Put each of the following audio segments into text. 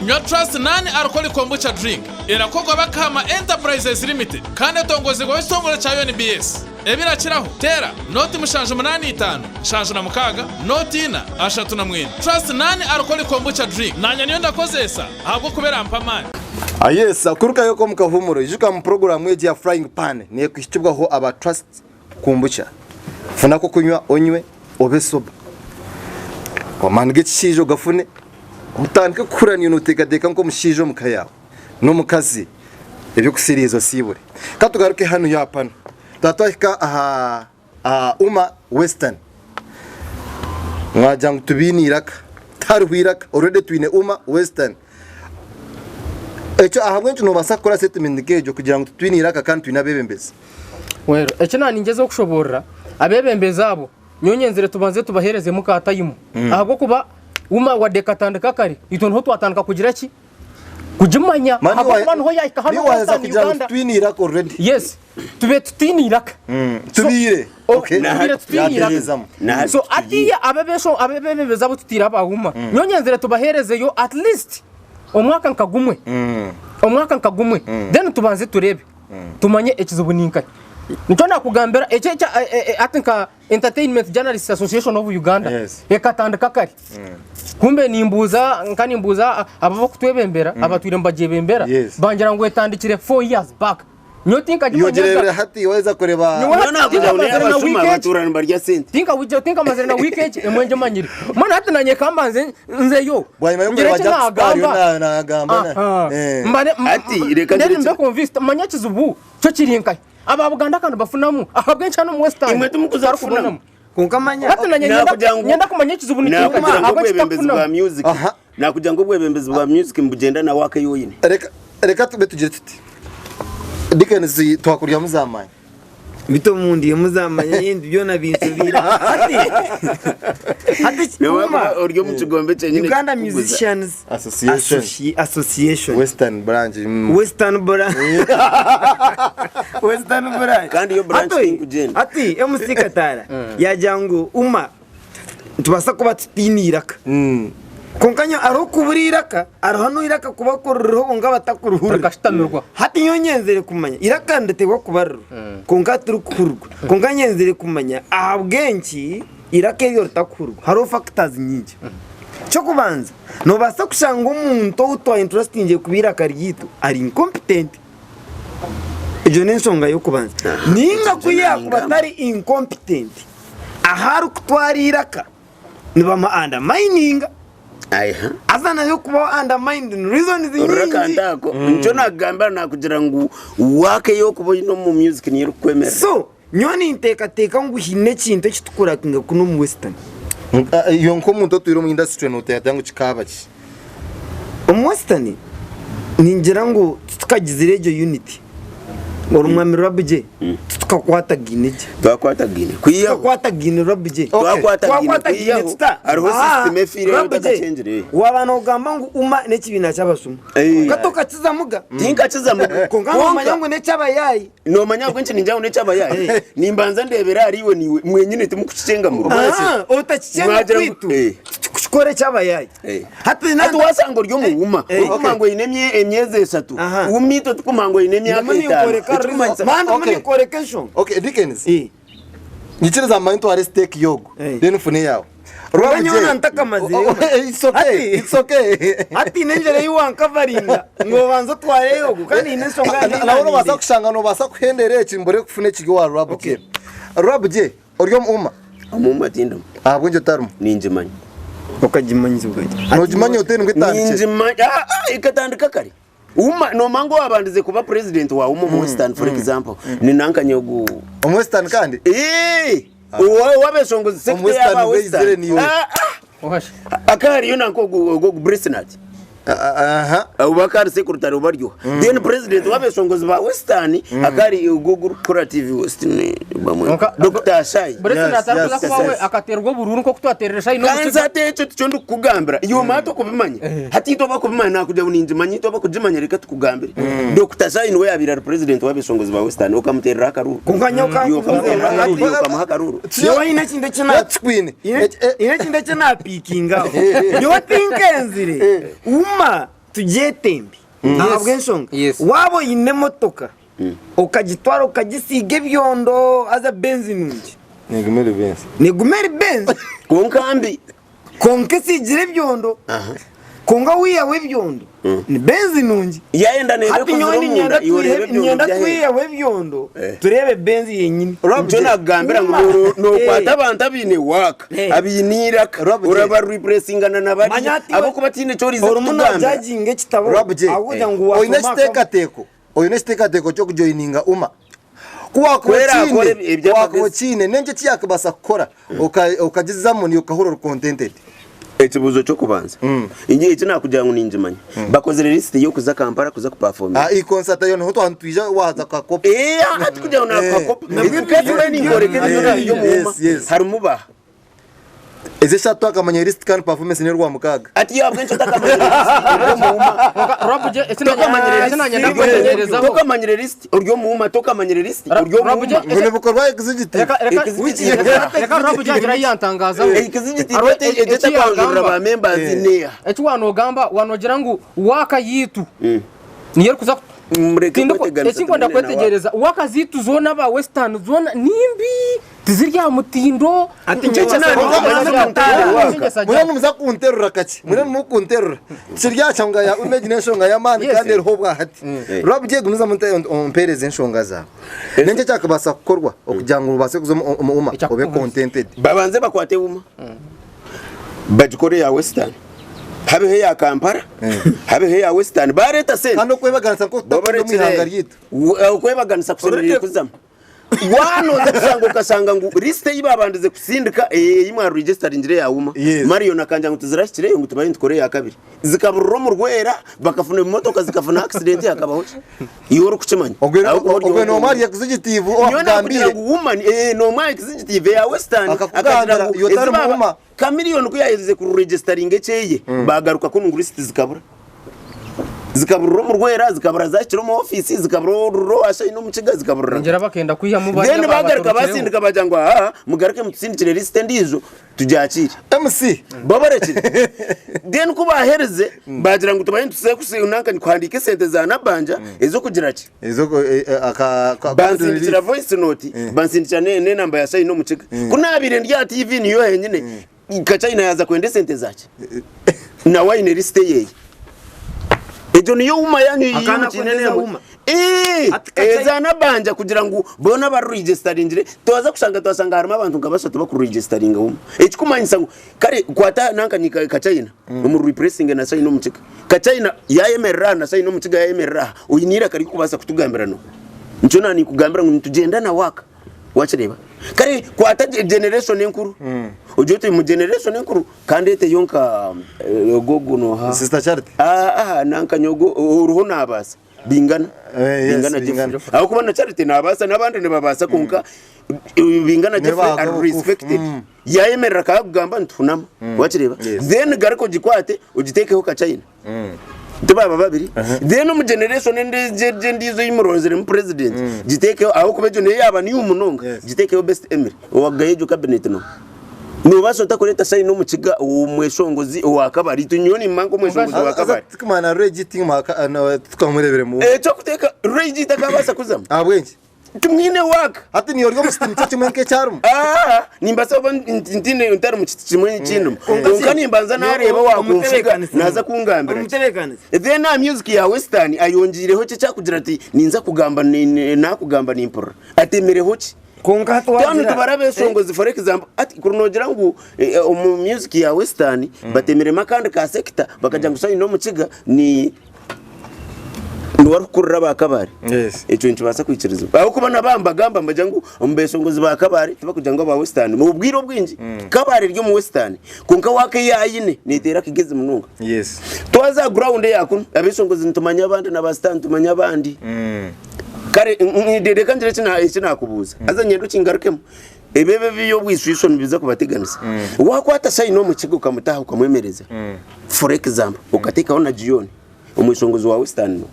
Nywa Trust Non Alcoholic Kombucha Drink. Erakorwa Bakahama Enterprises Limited kandi etongozibwaho ekitongore kya UNBS. Ebirakiraho, teera, nooti 785, 76, nooti ina, 39. Trust Non Alcoholic Kombucha Drink. Naanye niyo ndakozeesa ahabw'okuba erampa amaani. Yes, kurugayo omu kahuumuro, ijuka ngu puroguraamu egi ya Frying Pan neekuhikibwaho aba Trust Kombucha. Funa ak'okunywa onywe obe sober. Amaani g'ekishaija ogafune, otandike kukura niiwe nooteekateeka nk'omushaija omu ka yaawe n'omukazi eby'okusiriiza osiibure. Ka tugaruke hanu yaapanu. Twaba twahika aha aha Uma Western. Mwagira ngu tubiine eiraka. Tihariho eiraka. Already twine Uma Western. Ekyo ahabw'enki noobaasa kukora statement nk'egyo kugira ngu titwine eiraka kandi twine abeebembezi? Well, eki naaningyeza okushoboorora, abeebembezi abo nyowe nyenzire tubanze tubaheerezemu ka tayimu ahabw'okuba UMA wadde ekatandika kare, itwe niho twatandika kugira ki? Kugimanya Mani ahabw'okuba niho yaahika hanu niiwe waaheza Western kugira ngu Uganda. titwine eiraka already. Yes, tube tutaine eiraka. So, Tubiire. o- Okay. tubiire tutaine eiraka. Yatereezamu. Nahati So tugiire. hatiiya abebesho abebembezi abu tutaire aba UMA, nyowe nyenzire tubaheerezeyo at least omwaka nka gumwe. Omwaka nka gumwe then tubanze tureebe. Tumanye ekizibu ni nkahi. Nikyo nakugambira eki ekya hati nka Entertainment Journalists Association of Uganda Yes. ekatandika kare. Kumbe nimbuuza nka nimbuuza abo abakutwebembera abatwire nibagyebembera Yes. bangira ngu etandikire 4 years back. Nyowe Iwe tinkagimanyaga. ogireebire hati waaheza kureeba Nyowe Nyowe nakugira ngu tinkamazire na n'abashuma wiiki egi. batuura nibarya sente. Tinkawija tinkamazire na wiiki egi emwe ngimanyire. Mbwenu hati nanye kambanze nzeyo bwanyima ngire y'okureeba eki Jack Sparrow nagamba. na- naagamba na- Aha. Eh. Mbane Ati, reka then ngire mbe eki- convinced manye ekizibu kyo kiri nkahi. Aba Buganda ka nibafunamu ahabw'enki hanu omu Western Imwe timukuza tutarikubonamu? kufunamu. Kwonka manya Hati nanye nyenda Nakugira ngu- nyenda kumanya ekizibu ni kinka Nakugira ngu ahabw'enki obwebembezi bwa tutakufunamu. music Aha. nakugira ngu obwebembezi bwa music nibugyenda na work ei oine. Reka reka tube tugire tuti. Dickens twakuryamu zamaani. Beitu omu ndimu zamanya ebintu byona binsobeire. Hati hati Noba Uma, kuba ori omu kigombe kyenyine Uganda ekikuguza. Musicians Association. Association. Western branch. Western branch. Western branch. Kandi yo branch Hati- tinkugyenda. Hati MC Kataara yagira ngu Uma nitubaasa kuba tutaine eiraka. Kwonka nyowe hariho okubura eiraka, hariho n'eiraka kuba ku ririho kwonka batakurihurira. Rikashutamirwa. Hati nyowe nyenzire kumanya, eiraka niriteekwa kuba ririho kwonka tirikuhurirwa. Kwonka nyenzire kumanya ahabw'enki eiraka eryo ritakuhurirwa. Hariho factors nyingi. Eky'okubanza, noobaasa kushanga omuntu ou twa entrustingire kuba eiraka ryaitu ari incompetent. Egyo n'enshonga y'okubanza. Nainga ku yaakuba atari incompetent, ahu arikutwara eiraka nibamu undermininga. Aiha. Haza nayo kuba undermined ni reasons nyingi. Orura ako nikyo nakugambira nakugira ngu work eyokuba oyine omu music niyo erikukwemerera. So nyowe ninteekateeka ngu haine ekintu eki tukurakinga kunu omu western. Iwe nk'omuntu otwire omu industry noteekateeka ngu kikaaba ki? Omu western ningira ngu titukagizire egyo unity. Orumwami rwabugye titukakwatagaine gye. Twakwatagaine kwihaho. Titukakwatagaine rwabugye. Twakwatagaine Twakwatagaine kwihaho. tuta? Hariho Aha, system efiireho Rwabugye, etakachengire. waaba noogamba ngu uma n'ekibiina ky'abashuma. Eh. Kwonka tokakizamuga. Tinkakizamuga. Kwonka noomanya ngu n'eky'abayaayi. Noomanya ahabw'enki ningira ngu n'eky'abayaayi? Nimbanza ndeebera ahariiwe naiwe mwenyine timukukikyenga murugo. Aha, otakikyenga Mwagira ngu- kweitu Eh. titukukikora eky'abayaayi. Eh. Hati Hati wasanga ori omu wuma Eh. orikumanya ngu oine emyezi eshatu Aha. wuma itwe tukumanya ngu oine emyaka Ndimu etaano ninkoreka Ekikumanyisa- Man, ndimu Okay. ninkoreka enshonga. Okay, Dickens. Eh. Nyikiriza manye ntware stake yogu. Eh. Then nfune eyawe. Kwonka nyowe na ntakamazire. Oh, oh, It's okay. Hati- It's okay. Hati haine engyera ei wankavaringa ngu obanze otware eyogu kandi haine enshonga yangye ei Nawe nobaasa narindiire. kushanga nobaasa kuhendera eki mbure kufuna ekiri owa Rwabugye. Rwabugye ori omu uma? Omu uma tindimu. Ahabw'enki otarimu? Ningimanya. Okagimanyizibwa gye. Nogimanya ota nibwo etandikire? Ningimanya. Ah, ah, ekatandika kare. Uma nomanya ngu owabandize kuba president wa uma omu Western for example ni nanka nyogu. Omu Western kandi? Eh! Owa owabeshongozi Omu sector Western yaba bweyizire Western. niiwe. Ah, ah. Ohasha. Akahariyo nanka ogu ogu Brisnat. Aha. Obu akari secretary obaryoha. Then president w'abeshongozi ba Western akari ogu ogurikukora TV West ni bamwe. Konka- Dr. Ashai. Buretse Yes, naatari yes, kuza kuba we yes. akateerwa oburuuru nk'oku twateerire Shai Kanza n'omutsiga. hati ekyo tikyo ndikukugambira. Iwe omanya tokubimanya. Hati itwe abakubimanya nakugira ngu ningimanya itwe abakugimanya reka tukugambire. Dokita Shai niwe yabaire ari president w'abeshongozi ba Western okamuteerera akaruuru. Kwonka nyowe Iwe okamuteerera kankubuuze, akaruuru, iwe okamuha akaruuru. Nyowe haine ekintu eki na- Tukwine. haine ekintu eki naapiikingaho. Nyowe tinkenzire. Uma. tugyetembe ahabw'enshonga Yes. waaba oine emotoka okagitwara okagisiiga ebyondo haza Benz nungi Neguma eri Benz. neguma eri Benz Kwonka mbi. Kwonka esiigire ebyondo. Kwonka wiihaho ebyondo ni Benz nungi. Yayenda neeba Hati ekozire nyowe omunda niinyenda iwe oreebe twihe ebyondo niinyenda by'aheeru. twiheho ebyondo Eh. tureebe Benz yenyini. Nikyo nakugambira ngu Uma. nooro- nookwata Eh. abantu abaine waaka Eh. abaine eiraka Rob J. oraba replacinga na bariya Manya hati we- ahabw'okuba tihaine eki oriize Orimu kutugambira. nojaginga ekitabo Rob J. ahabw'okugira ngu Oine washoma akaba- ekiteekateeko oine ekiteekateeko ky'okujoininga UMA. Ku waakuba Kwera akora okiine, ebi- eby'amagezi. waakuba okiine, n'enki eki yaakubaasa kukora oka- okagizamu niiwe okahurira ori contented? Ekibuuzo ky'okubanza inye eki nakugira ngu ningimanya bakozire list y'okuza Kampala kuza kuperforminga. Ah, iyi concert yo niho twaba nitwija waaza kukakopa. Eh, aha tikugira ngu nakukakopa. Eh. Because we ninkoreka ebyo Eh, biri omu yes, yes. harimu baha. Ezi eshatu akamanya lisiti kandi performance n'erwamukaaga. Ati ahabw'enki otakamanyire lisiti ori omuhuma? Rwabugye eki Tokamanyire eki nanyenda lisiti kwetegyereza tokamanyire lisiti ori omuhuma tokamanyire lisiti ori Rwabugye omuhuma. Ngu nibikorwa executive. reka reka Executive. reka Rwabugye agira ayiyantangazaho Executive Hariho ete eki etakwanjurira yagamba. ba members neha. Eki wanogamba wanogira ngu waaka yitu niyo erikuza Mureke Tindiko- kweteganisa ekinkwenda tumene na kwetegyereza waka ziitu zoona aba western zoona nimbi tiziri aha mutindo Ati Nikyo nyowe nari- Mwena nimuza kunterura kakye mwena nimukunterura kiri aha nshonga ya UMA egi n'enshonga y'amaani Yes. kandi eriho obwahati Rwabugye gumizamu ompereze enshonga zaawe n'enki ekyakubaasa kukorwa okugira ngu obaase kuza omu UMA obe contented Babanze bakwate UMA bagikore eya western habeho eya Kampala habeho eya western bareeta sente kandi okwebaganisa nk'oku tutakunda omu ihanga ryaitu Okwebaganisa kushemereire kuzamu. Waanoza kushanga okashanga ngu lisiti ei baabandize kusindika ei mwaregestaringire eya UMA, Yes. Marion akanja ngu tizirahikireyo ngu tubaye nitukora eya kabiri. Zikaburira omu rwera, bakafuna ebimotoka zikafuna accident hakabaho ki? Iwe orikukimanya. Ogwe Ahabw'okuba ori ogwe omwe. n'omwe ahari executive Nyowe nakugira owakugambire ngu woman, eh, n'omwe aha executive eya Western Akakugambira, akagira ngu iwe otari ezi baaba- mu UMA. Chameleone ku yaaherize kururegestaringa ekyeye, baagaruka kunu ngu risiti zikabura. Zikaburira omu Rwera, zikabura zaahikire omu ofiisi, zikabura orurira owa Shayina omu Kiga, zikaburira. Ningira bakenda kwihamu bariya Then baagaruka baabaturukireho. baasindika baagira ngu aa mugaruke mutusindikire risiti endiijo tugyakiire. MC Babarekire. Then ku baaherize baagira ngu tubaye nituza kusi- nanka kuhandiika esente za Nabbanja ez'okugira ki? Ez'oku eh, eh, aka ka- Bansindikira voice note, bansindikira ne- n'enamba ya Shayina Omukiga. Ku naabaire ndi aha TV niyo henyine, Kachina yaaza kwenda esente zaakye? Nawe aine lisiti eyeye. Egyo niyo UMA yanyu ei Akaana mutiine kwenda eza n'emwe. UMA? Ee, Ati Kachina- eza Nabbanja kugira ngu boona abaruregisitaringire twaza kushanga twashanga harimu abantu nka bashatu bakuregisitaringa UMA. Ekikumanyisa ngu kare kwata nanka ni Kachina omu replacinge na Shayina Omukiga. Kachina yayemerera aha na Shayina Omukiga yayemerera aha, oine eiraka ririkubaasa kutugambira no. Nikyo nanikugambira ngu nitugyenda na work. Wakireeba? Kare kwata generation enkuru. Ogire oti mu generation enkuru kandi eteyo nka eh, ogu ogu nooha? Sister Charity. Ah, ah, nanka nyogo oruho naabaasa. Bingana. Eh, yes, Bingana Bingana. Jeffrey. Ahabw'okuba na Charity naabaasa n'abandi nibabaasa kwonka eh, Bingana Jeffrey Nibaha ari obukufu. respected. Yayemerera akakugamba nituhunama. Wakireeba? Yes. Then garuka ogikwate ogiteekeho Kachina. Tibaba babiri. Then omu generation endiijo endiijo ei muronziremu president giteekeho ahabw'okuba egyo niyo yaaba niyo munonga Yes. giteekeho Best Emily owagayo egyo cabinet no. Noobaasa ota kureeta Shine Omukiga omweshongozi owa Kabale? Itwe nyowe nimmanya nk'omweshongozi wa Kabale. Tikumanya na Ray G tukamureebire mu. Eky'okuteeka Ray G takabaasa kuzamu. Ahabw'enki? Tumwine work. Hati niiwe ori omu kiti nikyo kimwe nk'eki arimu? Aa, nimbaasa kuba ntiine ntari mu kiti kimwe ekindimu. Kwonka nimbanza naareeba owaakunfuga naaza kungambira ki. Then aha music ya western ayongiireho ki ekyakugira ati ninza kugamba naakugamba nimpurira. Atemireho ki? Kwonka hati Twaba waagira. nitubara abeshongozi for example hati kuri noogira ngu omu music ya western batemiremu akandi ka sector bakagira ngu Shine Omukiga ni niwe arikukurira aba Kabale. Yes. Ekyo nikibaasa kwikirizibwa. Ahabw'okuba na ba nibagamba nibagira ngu omu beshongozi ba Kabale tibarikugira ngu aba Western. Omu bwire obwingi Kabale eri omu Western kwonka waaka ei aine neeteera akagezi munonga. Yes. Twaza aha ground eya kunu abeshongozi nitumanya abandi na ba star nitumanya abandi. Kare reka ngire eki naakubuuza haza nyenda okingarukemu. Ebi ebi eby'obwishwisho nibiza kubateganisa. Waakwata Shine Omukiga okamutaho okamwemereza for example okateekaho na Gion omweshongozi wa Western no.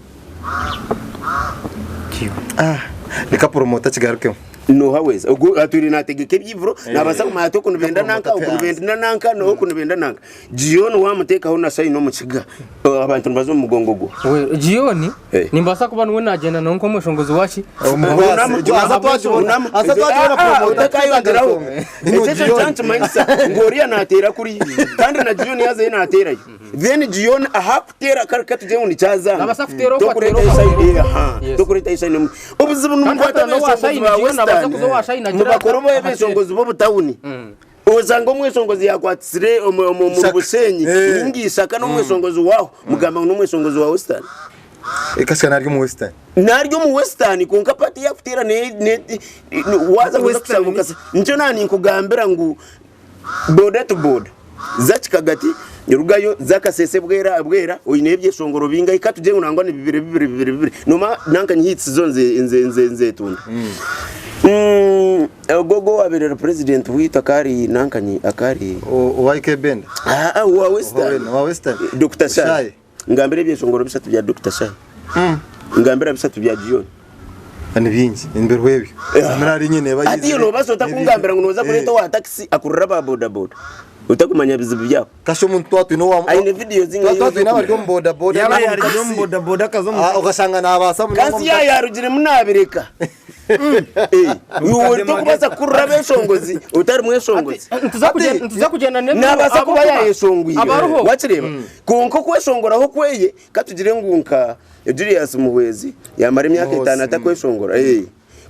Reka promoter akigarukemu. Nooha weeza ogwo atwire naategeka ebyivuro naabaasa kumanya ati oku nibenda nanka oku nibenda nanka n'oku nibenda nanka. Gion waamuteekaho na Shine omu kiga abantu nibaza omu mugongo gwe. We, Gion Eh. nimbaasa kuba niwe naagyenda nawe nk'omweshongozi waki? Omubaasi. Egyo haza twagibona. Haza twagibona promoter. Otakayongeraho. Ino Ekyo ekyo Gion. kyankimanyisa ngu oriya naateera kuriya kandi na Gion yaazayo naateerayo. Then Gion ahakuteera kare katugire ngu nikyazanga. Naabaasa kuteera oku Tokureeta ateera oku Shine, ateera eh, oku. aha. Yes. Tokureeta Shine omu- Obuzibu Kandi nibukwata hati n'owa abeshongozi Shine, ba Gion naabaasa Western. kuza owa Shine agira Nibakora ata- abeshongozi b'obutawuni. Osanga omweshongozi yakwatisire omu omu- omuri Ishaka. Bushenyi Eh. ninga Ishaka n'omweshongozi waaho mugamba ngu n'omweshongozi wa Western. Ekasika nari omu Western. Nari omu Western kwonka party yakuteera ne ne waaza kuza Western kushanga okasa nikyo na ninkugambira ngu boda to boda za Kikagati rugayo za Kasese Bwera Bwera oineyo ebyeshongoro bingahi katugire ngu nangwa ni bibiri bibiri bibiri bibiri noomanya nanka hits zo nze nze nze nzetunda. Ogu owabaire ari president waitu akari nankani akari. Owa IK Benda? Aa owa Western. Owa Western. Dokita Shai. Ngambira ebyeshongoro bishatu bya Dokita Shai. Ngambira bishatu bya Gion. Ni bingi, nibiriho ebyo. Mirari nyine eba Hati iwe noobaasa ota kungambira ngu nooza kureeta owa takisi akurira aba bodaboda otakumanya bizibu byabo. Kasha omuntu twaba twine owa Aine video zingahi twaba twine abari omu boda boda Yaaba n'ab'omu yarugire omu taxi. boda boda akaza omu Ah, okashanga nabaasa munonga Kansi omu yaaba taxi. yarugiremu nabireka. Eh, Iwe tokubaasa kukurira abeshongozi otari mweshongozi. Nituza kugyenda nituza kugyenda n'ebiriho Nabaasa kuba ahabw'okuba yayeshongwire. abariho Wakireeba? Kwonka okweshongoraho kweye katugire ngu nka Julius Muhwezi yamara emyaka Muhoozi, etaano atakweshongora. Eh.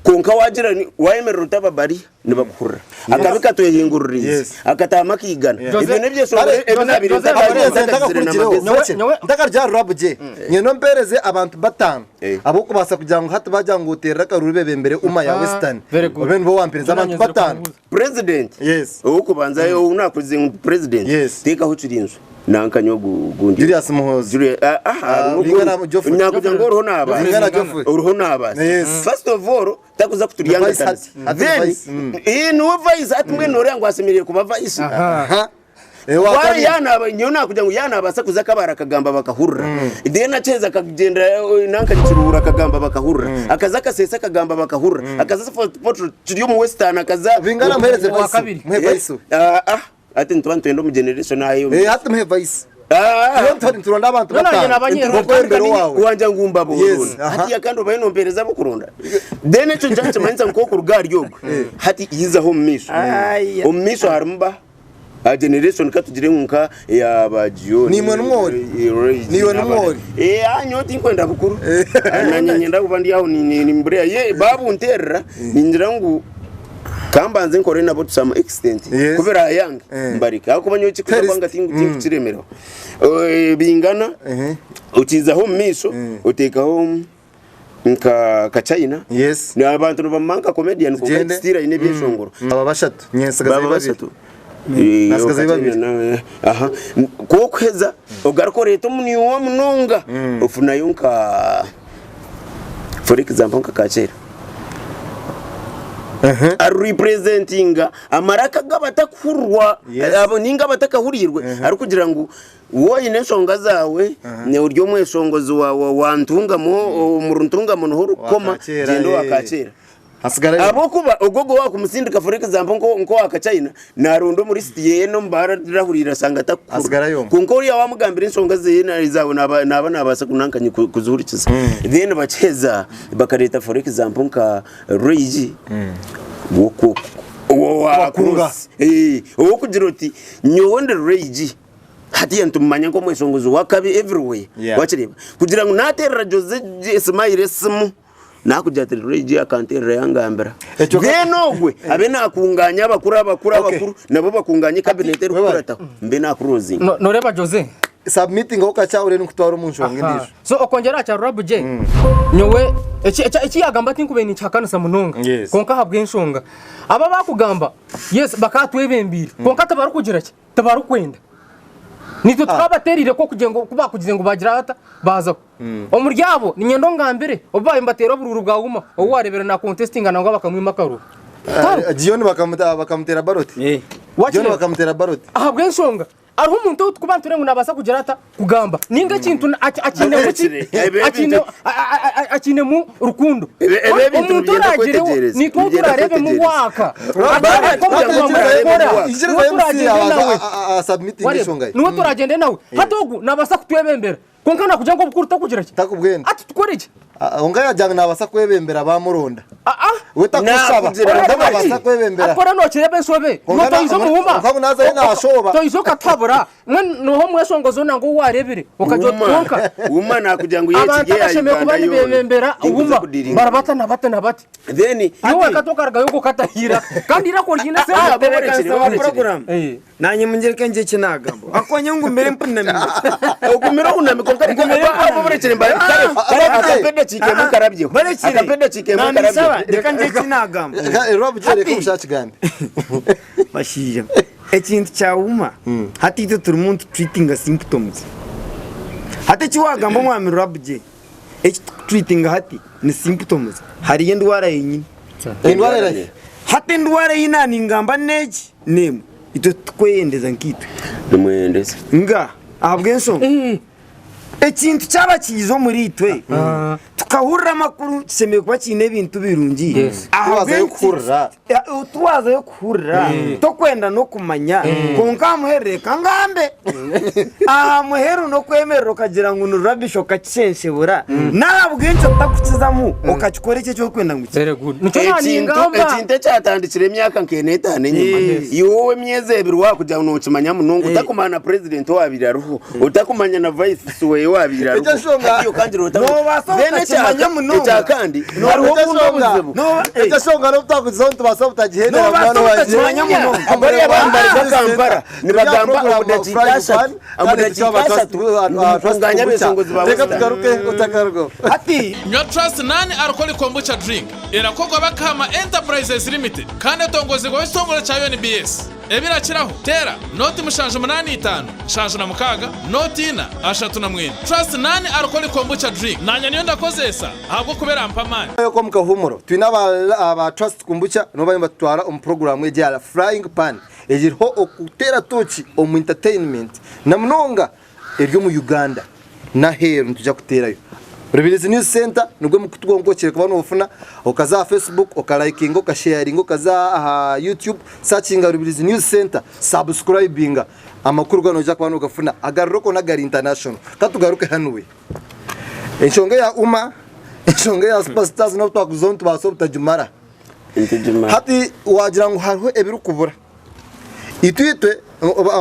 Kwonka wagira ni- wayemerera otaba bariya nibakuhurira. Akabi katwehinguririize. Yes. Akataama akaigana. Jose- Ebyo n'ebyeshongoro Kare, ebi nabire Jose- ntakagizire Abagenzi ntakagizire ntakakurikireho n'amagezi. nyowe Nyowe- ntakarya rurabu gye nyine ompereze abantu batano Eh. abokubaasa kugira ngu hati bagira ngu oterere akaruru bebembere uma ya Ah, western very good. obe nibo wampereza abantu Nyine batano kumubuuza. President. Yes. Ow'okubanza ou nakuze ngu president. Yes. Teekaho Kirinzu. Nanka nyowe ogu ogundi. Julius Muhoozi. Julius ah ah hariho Ringana ogundi. Geoffrey. Nakugira ngu oriho naabaasa. Ringana Geoffrey. Oriho naabaasa. Yes. First of all takuza kuturyangatanisa. Vice hati. Then Vice, mm. eh niwe vice hati mbwenu noreeba ngu ashemereire kuba vice. Aha. Eh, wa Why kabiri. yanaaba nyowe nakugira ngu yanabaasa kuza akabare akagamba bakahurira. Then akyeza akagyenda eh, nanka Kiruhura akagamba bakahurira. Akaza Kasese akagamba bakahurira. Akaza Fort Portal kiri omu Western akaza Bingana muhereze Owa vice. kabiri. Muhe vice. Ah ah ati nituba nitwenda omu generation ayo. Eh, hati muhe vice. Ah, Iyo ntuba niturunda abantu None batano. nyina abanyerwa. Bokwembera owawe. wanja ngu mbaborona Yes, aha. hatiya kandi obaye nompereza abokuronda then ekyo nikyo nikimanyisa ngu okuruga ahari ogwe hati yizaho omu maisho Aya. omu maisho harimu ba a generation katugire ngu nka eya ba Gion Niimwe nimwori. Niiwe nimwori. Eh, ah, nyowe tinkwenda bukuru Ah, nanye nyenda kuba ndi aho ni- ni- nimbureya ye babunterera ningira ngu kambanze nkore nabo to some extent Yes. kubera yange Eh. mbareke ahakuba nyowe kikuza Terist. kwanga tinkukiremerwa Eh, bingana Ehe. okiizaho omu maisho oteekaho nka ka China Yes. Ni abantu nibamumanya nka comedian kwonka Tugyende. still aine ebyeshongoro Aba bashatu nyensigazeyo baba babiri. bashatu Eh, Nasigazeyo ka babiri. China na- aha kokuheza ogaruka oreeta omuniwa munonga ofunayo nka for example nka Kakyera ari representinga amaraka g'abatakuhurirwa Yes. abo ninga abatakahurirwe arikugira ngu woine enshonga zaawe ori omweshongozi wa, wa, wa ntungamo omuri ntungamo niho orikukoma Wa Kakyera, gyenda owa eh. Kakyera Hasigarayo. ahabwokuba ogwo ogwo wakumusindika for example nko nko wa Kachina naronda omuri city yeye n'omubaarahurira ashanga atakukura Hasigarayo omwe. kwonka oriya wamugambira enshonga zeye na- zaawe naba naba nabaasa kunankanye ku- kuzihurikiza then bakiheza bakareeta for example nka Rage woku wa Kubakunga. cross eh owokugira oti nyowe ndi Rage hatiya nitumumanya nk'omweshongozi w'akabi everywhere Yeah. wakireeba kugira ngu naterera Jose Smile esimu nakugira ati Rage akanterera yangambira Ekyo ka- then ogwe abe nakunganya abakuru abakuru Okay. abakuru nabo bakunganye cabinet erikukurataho mbe nakurozinga Noreeba Jose Submitting aho kakyahurire nikutwara omu nshonga Aha. endiijo. So okwongyera aha kya Rurabu gye nyowe eki eki- eki yagamba tinkubaire ninkihakanisa munonga Yes. kwonka ahabw'enshonga aba abakugamba yes bakatwebembeire kwonka tibarikugira ki tibarikwenda nitwe tukabatereire ko kugira ngu ku bakugize ngu bagira bata bazaho omuri abo niinyenda ongambire obu baabaire nibateera oburuuru bwa Uma ou wareebire na contestinga nangwa bakamwima akaruru Ah, Gion bakamuta bakamutera baroti. Eh. John Wakireeba? bakamutera ballot. Ahabw'enshonga hariho omuntu ou turikuba nitureeba ngu naabaasa kugira ata? Kugamba. Nainga ekintu akiinemu ki? Ebyo Akiine ebintu- akiinemu rukundo. Ebyo- ebyo ebintu Omuntu nibyenda oraagireho, kwetegyereza. nitwe ou Nibyenda turaareebemu kwetegyereza. waaka. Robert, Akora, Ikiriza niwe MC turagyende nawe. submitting Wareeba? enshonga ye. Niwe turagyende nawe. Hati ogu naabaasa kutwebembera. Kwonka nakugira ngu obukuru tokugira ki? Takubwenda. Ati tukore ki? Kwonka yagira ngu nabaasa kwebembera bamuronda. Aa. We takushaba. Nakugira Kwonka ngu nabaasa kwebembera. Akora nokireba enshobe. Kwonka Iwe toiza omuhuma. kwonka ngu nazayo nashoba. Toiza okatabura. Mbwenu noha omweshongozi onu nangwa ou warebire okagira oti kwonka. Wuma nakugira ngu Abantu yekige ya abashemereire kuba Uganda yoona. nibebembera Ninkuza wuma kudiringa. barabata na bata na bati. Then Iwe wenka tokarugayo ogwo okatahiira kandi eiraka oriine Ah, sente. baborekire, wa baborekire. program Eh. nanye mungireke ngye eki nagamba akonya ngumire mpunamire Ogumire ohunami kwonka reka Ngumire abo baborekire mba kare kare akampe edakiika emwe nkarabyeho. barekire Akampe edakiika emwe nanisaba nkarabyeho. reka ngye eki nagamba Rob Jerry Hati. omushakigambe. bashaija ekintu kya wuma hati itwe turimu nitutreatinga symptoms hati eki wagamba omwami Rwabugye Eki turikutreatinga hati ni symptoms, hariyo endwara yenyini. Endwara erahi? Hati endwara ei naaningamba n'egi n'emwe, itwe titukweyendeza nkaitwe. Nimweyendeza. Nga, ahabw'enshonga ekintu kyaba kiiza omuri itwe, tukahurira amakuru kishemereire kuba kiine ebintu birungi. Twazayo kuhurira. Twazayo kuhurira, tokwenda n'okumanya, kwonka aha muheru reka ngambe. Aha muheru n'okwemerera okagira ngu ni rubbish okakishenshebura, n'ahabw'enki otakukizamu okakikora ekyo eki orikwenda ngu kibe? Very good. Nikyo Ekintu naaningamba. ekintu ekyatandikire emyaka nk'ena etaano enyima, iwe ow'emyezi ebiri waakugira ngu nookimanya munonga, otakumanya na purezidenti owaabaire ariho, otakumanya na vice weye owaabaire ariho. Ekyo enshonga- Hati okangira ota- Noobaasa Then otakimanya munonga. ekya kandi, hariho obundi obuzibu. Ekyo enshonga n'obu twakugizaho nitubaasa butagihendera Noobaasa mwana wangye. otakimanya munonga. Bariya bambarika Kampala nibagamba omu dakiika ashatu, omu dakiika ashatu ngu mukunganye abeshongozi ba Reka Western. tugaruke otakarugaho. Hati Nywa Trust Non Alcoholic Kombucha Drink erakorwa Bakahama Enterprises Limited kandi etongozibwaho ekitongore kya UNBS. Ebirakiraho, teera nooti 785 76 nooti 4 39. Trust Non Alcoholic Kombucha Drink naanye niyo ndakozeesa ahabw'okuba erampa amaani. Omu kahuumuro twine aba Trust Kombucha nibo bariyo nibatutwara omu puroguraamu egi eya Frying Pan egiriho okuteera tooki omu entertainment na munonga eri omu Uganda n'aheeru nitwija kuteerayo. Rubirizi News Centre nigwo mukutu gwonka okire kuba noofuna, okaza aha Facebook okarayikinga, okasheyaringa, okaza aha YouTube sakinga Rubirizi News Centre sabusikurayibinga amakuru goona noija kuba nogafuna agari local n'agari international. Ka tugaruke hanu we. Enshonga eya UMA, enshonga eya Super Stars n'obu twakuzaho nitubaasa obutagimara. Hati wagira ngu hariho ebirikubura. Itwe itwe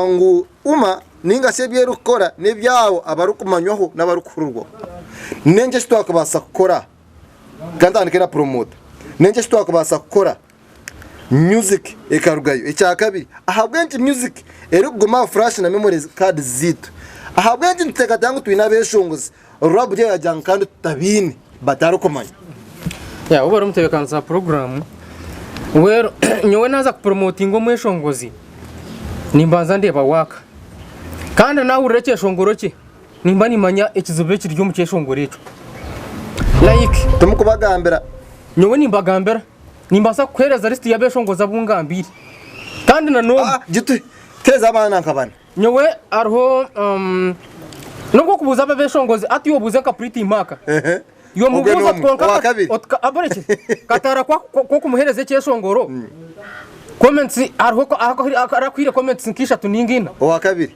ngu UMA ninga shi ebi erikukora n'ebyabo abarikumanywaho n'abarikuhurirwaho. N'enki eki twakubaasa kukora? Ka ntandike na promota. N'enki eki twakubaasa kukora music ekarugayo? Ekyakabiri, ahabw'enki music erikuguma aha flash na memory cards zaitu? Ahabw'enki nituteekateeka ngu twine abeshongozi rurabyo yagira ngu kandi tutabiine batarikumanya? Ya obu ori omutebeekanisa wa puroguraamu, well nyowe naaza kupuromotinga omweshongozi, nimbanza ndeeba waaka. Kandi naahurira ekyeshongoro kye, nimba nimmanya ekizibu ekiri omu kyeshongoro ekyo. Like. Timukubagambira? Nyowe nimbagambira. Nimbaasa kukuheereza lisiti y'abeeshongozi abu ngambiire. Kandi na n'omwe. Ah, gitu, teeza abaana nka bana. Nyowe hariho n'obu okubuuza abo abeshongozi hati iwe obuuze nka Pretty Mark Ehe. iwe Ogwe omubuuze oti n'omwe. kwonka Owa kabiri. oti aboreki kataara kw'okumuheereza ekyeshongoro comments hariho arakuhaire comments nk'ishatu ninga ina. Owa kabiri.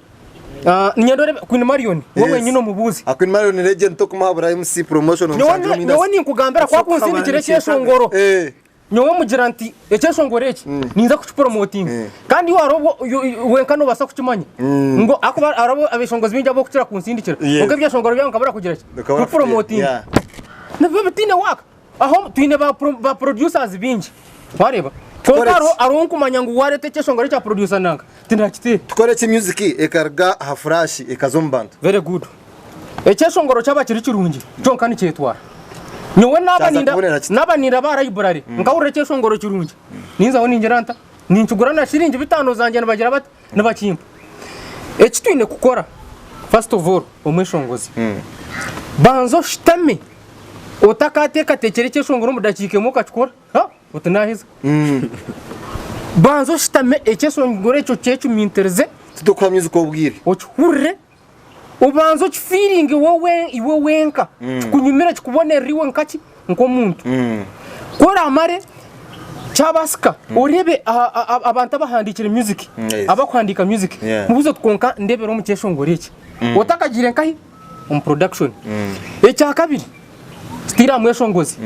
Niinyenda orebe Queen Marion we Yes. wenyine omubuuze. Ah, Queen Marion legend tokumuhabura MC promotion Nyowe omushangye omu nyowe industry. ninkugambira ku akunsindikira ekyeshongoro. Eh. Nyowe mugira nti ekyeshongoro eki ninza kukipromotinga kandi iwe hariho obu wenka nobaasa kukimanya ngu ahakuba hariho abeshongozi baingi abarikukira kunsindikira kwonka ebyeshongoro byabo nkabura kugira ki kubipromotinga nibiba bitaine work aho twine ba producers baingi wareeba kwonka hariho ou nkumanya ngu wareeta ekyeshongoro ekya producer nanka tindakiteera. Tukore ki music ekaruga aha flash ekaza omu bantu? Very good. Ekyeshongoro kyaba kiri kirungi kyonka nikyetwara. Nyowe naaba Kyaza ninda kubonera kita? naaba nindaba aha library nkahurira ekyeshongoro kirungi ninzaho ningira nta ninkigura na shiringi bitaano zangye nibagira bata nibakimpa. Eki twine kukora first of all omweshongozi banza oshutame otakateekateekyera ekyeshongoro omu dakiika emwe okakikora ha oti naaheza. Banza oshutame ekyeshongoro ekyo okyecumintirize. Titukuha music obwire. Okihurire, obanze okifiiringe iwe wenka, kikunyumire kikubonerere iwe nkaki? Nk'omuntu. Ku oraamare, kyabaasika oreebe abantu abahandiikire music, abarikuhandiika music, mubuuze oti kwonka ndeebera omu kyeshongoro eki. Otakagiire nkahi? Omu production. Ekyakabiri, tutaire aha mweshongozi.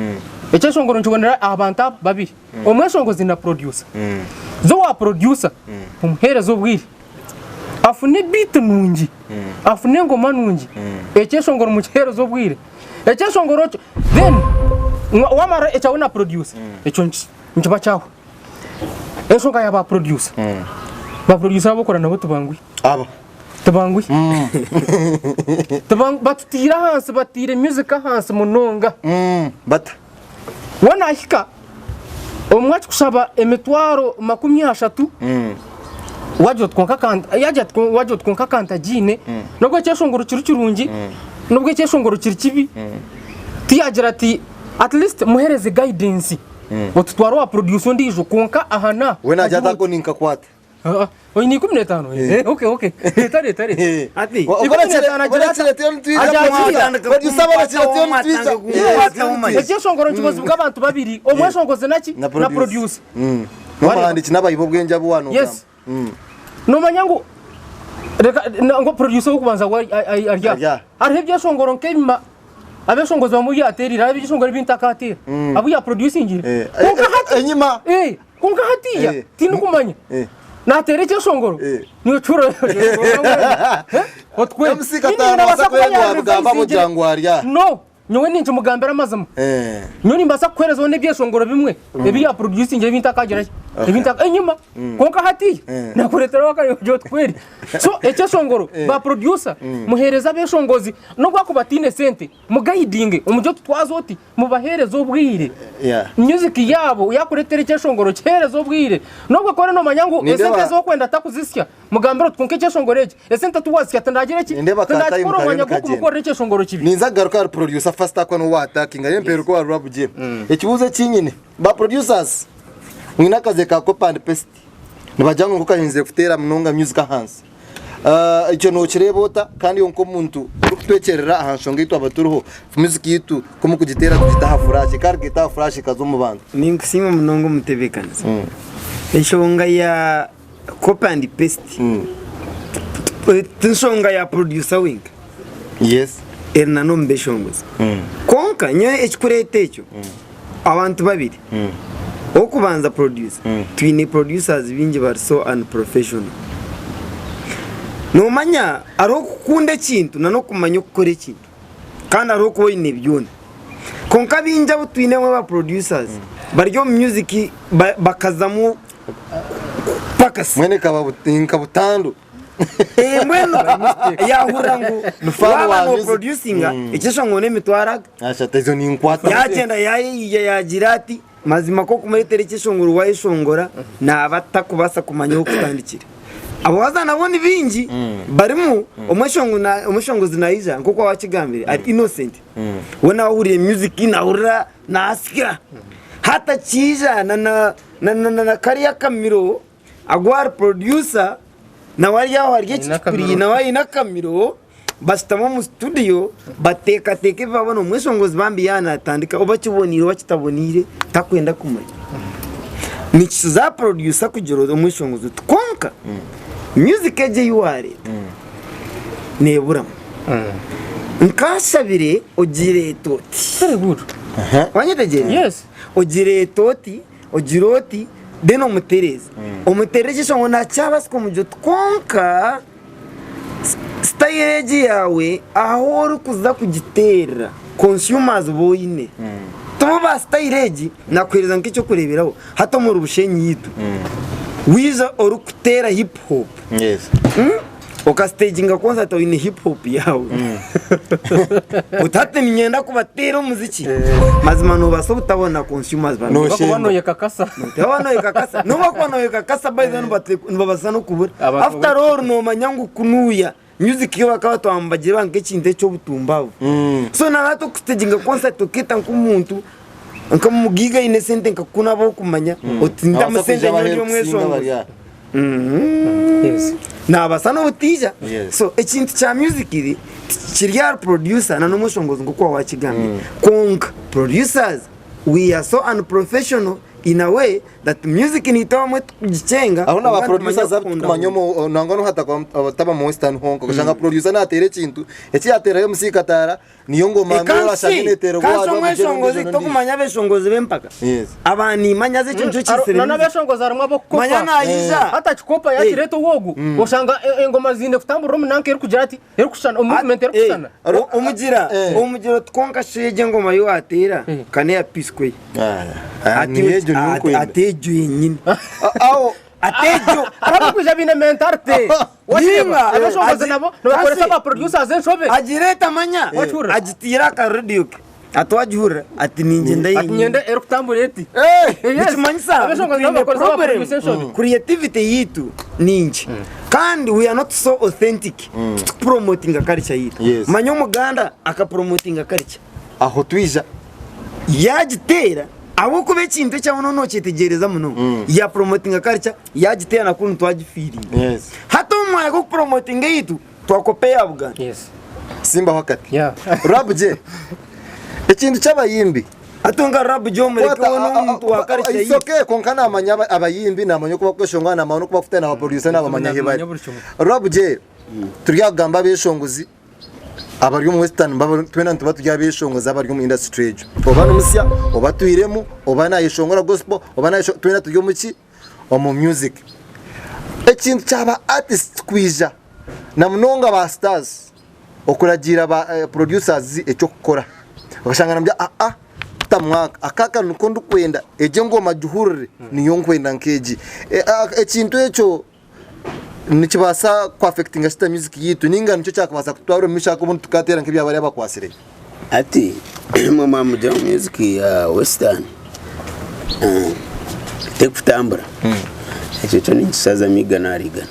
Ekyeshongoro nikibonera aha bantu aba babiri. Omweshongozi na producer. Za owa producer omuheereze obwire afune beat nungi, afune engoma nungi, ekyeshongoro mukiheereze obwire. Ekyeshongoro ekyo then wamara ekyawe na producer ekyo nikiba kyahwa. Enshonga ya ba producer, ba producer abu okora nabo tibanguhi. Aba. Tibanguhi. Batutiire ahansi, batiire music ahansi munonga. Bata? We naahika omwe akikushaba emitwaro 30, waagira oti kwonka ka yaagira ati waagira oti kwonka ka ntagiine, n'obu ekyeshongoro kiri kirungi, n'obu ekyeshongoro kiri kibi, tiyaagira ati at least muheereze guidance, otutware owa producer ondiijo kwonka aha n'aha. We naagira ati ako ninkakwata. Oine 15? Eh, okay, okay. Reeta, reeta, reeta. Eh. Ati, Wa- 15 agira ata? Orakira tiyo nitwija Agira kumwita. ati, Producer barakira tiyo nitwija. Kumwata umanye. Ekyeshongoro nikibazibwa abantu babiri, omweshongozi naki? Na Na producer. N'omuhandiiki n'abahi b'obwengye abu waanogamba. Yes. Nomanya ngu reka na- ngu producer w'okubanza we ari- ari ari Ari aha. aha. Hariho ebyeshongoro nk'ebima abeshongozi bamwe byateerire, hariho ebyeshongoro ebi ntakateera. Abu yaproducingire. Eh, Kwonka eh, hati enyima. Eh, kwonka hatiiya Eh. tindikumanya. Eh. Naateera ekyeshongoro Eh. niocura otwe. MC Kataano asa kuba wabugamba abugira ngu ari aha. No, nyowe ninkimugambira amazima. Eh. Nyowe nimbaasa kukuheerezaho n'ebyeshongoro bimwe ebi yaproducingire ebi ntakagira ki? Ebi ntaka enyima. Kwonka hatiiya Eh. nakureeteraho akayojo otwere. So ekyeshongoro ba producer muheereze abeshongozi n'obu akuba ataine sente mugayidinge omugye oti twaza oti Mubaheereze obwire. Yeah. Music yaabo yakureetera ekyeshongoro kiheereze obwire. N'obwo ku oriyo noomanya ngu Nindeeba- esente ezi orikwenda takuzisya, mugambire oti kwonka ekyeshongoro eki, esente ti waazisya tindagira ki? Nindeeba ka time Tindakikora kariyo omwanya nikagyenda. gw'okumukorera ekyeshongoro kibi. Ninza kugaruka ahari producer first ahakuba niwe waatakinga reero mpeeruke owa Rwabugiri. Ekibuuzo eki nyine, ba producers mwine akaze ka copy and paste, nibagira ngu niko kahenzire kuteera munonga music ahansi. Ekyo nokireeba ota kandi iwe nk'omuntu orikutwekyerera aha nshonga ei twaba turiho music yaitu ku mukugiteera tugita aha flash ekaruga eta aha flash ekaza omu bantu? Ninkusiima munonga omutebeekanisa. Enshonga ya copy and paste ti nshonga ya producer wenka. Yes. Eri na n'omu beshongozi. Kwonka nyowe ekikureeta ekyo abantu babiri. Ow'okubanza producer, twine producers baingi bari so unprofessional. Nomanya hariho okukunda ekintu na n'okumanya okukora ekintu kandi hariho okuba oine byona. Kwonka baingi abu twine aba producers bari omu music bakazamu pakasi. Mbwenu ekaba nka butandu. Eh, mbwenu yahurira ngu Ni fan waaba wa no music. producinga ekyeshongoro n'emitwaro aga. Ashatu ezo ninkwata. Yagyenda yayiiya yagira ati mazima ku okumureetera ekyeshongoro wayeshongora naaba atakubaasa kumanya ahu okutandikira. Abo haza nabo ni baingi barimu omweshongo na- omweshongozi naija nk'oku waakigambire ari innocent. We naaba ahuriire music naahurira naasya. Hati akiija na na na na na kariya akamiro Agu ahari producer nawe ari aho ari ekikikuriire nawe aine akamiro bashutama omu studio bateekateeka ebi babona omweshongozi bambi yaaba natandika oba kiboniire oba kitaboniire takwenda kumanya. Nikiza producer kugira omweshongozi oti kwonka music egi ei wareeta neburamu. Nkashabire ogireete oti. Very good. Wanyetegyereza? Yes. Ogireete oti. Ogira oti, Then omutereeze. Omuteerere ekyo ngu nakyabasika omugira oti kwonka sitayiro egi yaawe ahu orikuza kugiteerera consumers bu oine tibo ba sitayiro egi nakuheereza nk'ekyokureeberaho hati omuri Bushenyi yaitu waija orikuteera hip hop Okasiteginga concert oine hip hop yaawe oti hati niinyenda kubateera omuziki mazima noobaasa obutabona consumers barungi. Noshemba. Bakuba noyekakasa. Waaba noyekakasa n'obu bakuba noyekakasa by the way nibabaasa n'okubura. Abantu After all noomanya ngu kunuuya music yo bakaba batwara nibagireeba nk'ekintu eky'obutumbaavu. So na hati okusiteginga concert okeeta nk'omuntu. Nk'omugaiga aine esente nka kunu abu orikumanya oti ntamu Nabaasa sente kwija nyowe ndi abaheru kusinga omweshongozi. bari aha. Yes. Nabaasa n'obutaija. Yes. So ekintu kya music kiri ahari producer na n'omweshongozi nk'oku waaba wakigambire. Kwonka producers we are so unprofessional in a way that music niitwe abamwe tukugikyenga Aho naba kwonka nitumanya producers abu kukunda tukumanya omu nangwa n'obu hataba mu western honka okashanga producer nateera ekintu eki yateerayo MC Kataara Niyo ngoma mbi orashanga neteerwa Kansi aha rwabugye omweshongozi n'ondiijo n'ondiijo. tokumanya abeshongozi b'empaka. Yes. Aba nimanya haza ekyo nikyo kiitsire Nana music. abeshongozi harimu abokukopa. Manya naija. Hati akikopa yakireeta owogu oshanga engoma ziine kutamburira omu nanka erikugira ati erikushushana omu movement erikushushana. Omugira omugira oti kwonka shi egyo engoma ei wateera ka n'eya P Square. Ah, niyo egyo niyo nkwenda. Ati egyo yenyini. Aho Ati egyo. Hariho abarikwija baine mentality. Wakireeba Ninga, abeshongozi agi- nabo nibakoresa kasi- ba producers enshobe. Agireeta manya Wakihurira? agitiire aha ka radio ke ati wagihurira ati ningyenda Ati yenyini. nyenda erikutambura eti. Yes. Nikimanyisa ngu Abeshongozi nabo twine bakoresa ba problem. producer enshobe. Creativity yaitu ninkye kandi we are not so authentic titukupromotinga culture yaitu. Yes. Manya omuganda akapromotinga culture. Aho twija. Yagiteera ahabw'okuba ekintu eki waaba nokyetegyereza munonga yapromotinga culture yagiteera na kunu twagifiiringa. Yes. Hati omu mwanya gw'okupromotinga eyaitu twakopa eya Buganda. Yes. Simbaho akati. Yeah. Rab J. Ekintu ky'abayimbi. Hati nka Rab J omureke we n'omuntu wa culture It's yaitu. okay kwonka namanya abayimbi namanya oku bakweshongora namanya oku bakufutana na ba producer nabamanya ahi bari. Namanya buri kimwe. Rab J turi aha kugamba abeshongozi abari omu western twena nituba turi abeshongozi abari omu industry egyo. Oba n'omusya oba atwiremu oba nayeshongora gospel oba twena turi omu ki omu music. Ekintu kya ba artists kwija na munonga ba stars okuragiira ba producers eky'okukora okashanga nibagamba aa tamwaka aka aka niko ndikwenda egi engoma gihurire niyo nkwenda nk'egi. Ekintu ekyo nikibaasa ku affectinga kita music yaitu ninga nikyo kyakubaasa kututwara omu maisho ahabw'okuba tukateera nk'ebya bariya abakwatsire. Hati imwe mwamugira ngu music ya western tekutambura ekyo kyo ninkishazamu igana ahari igana.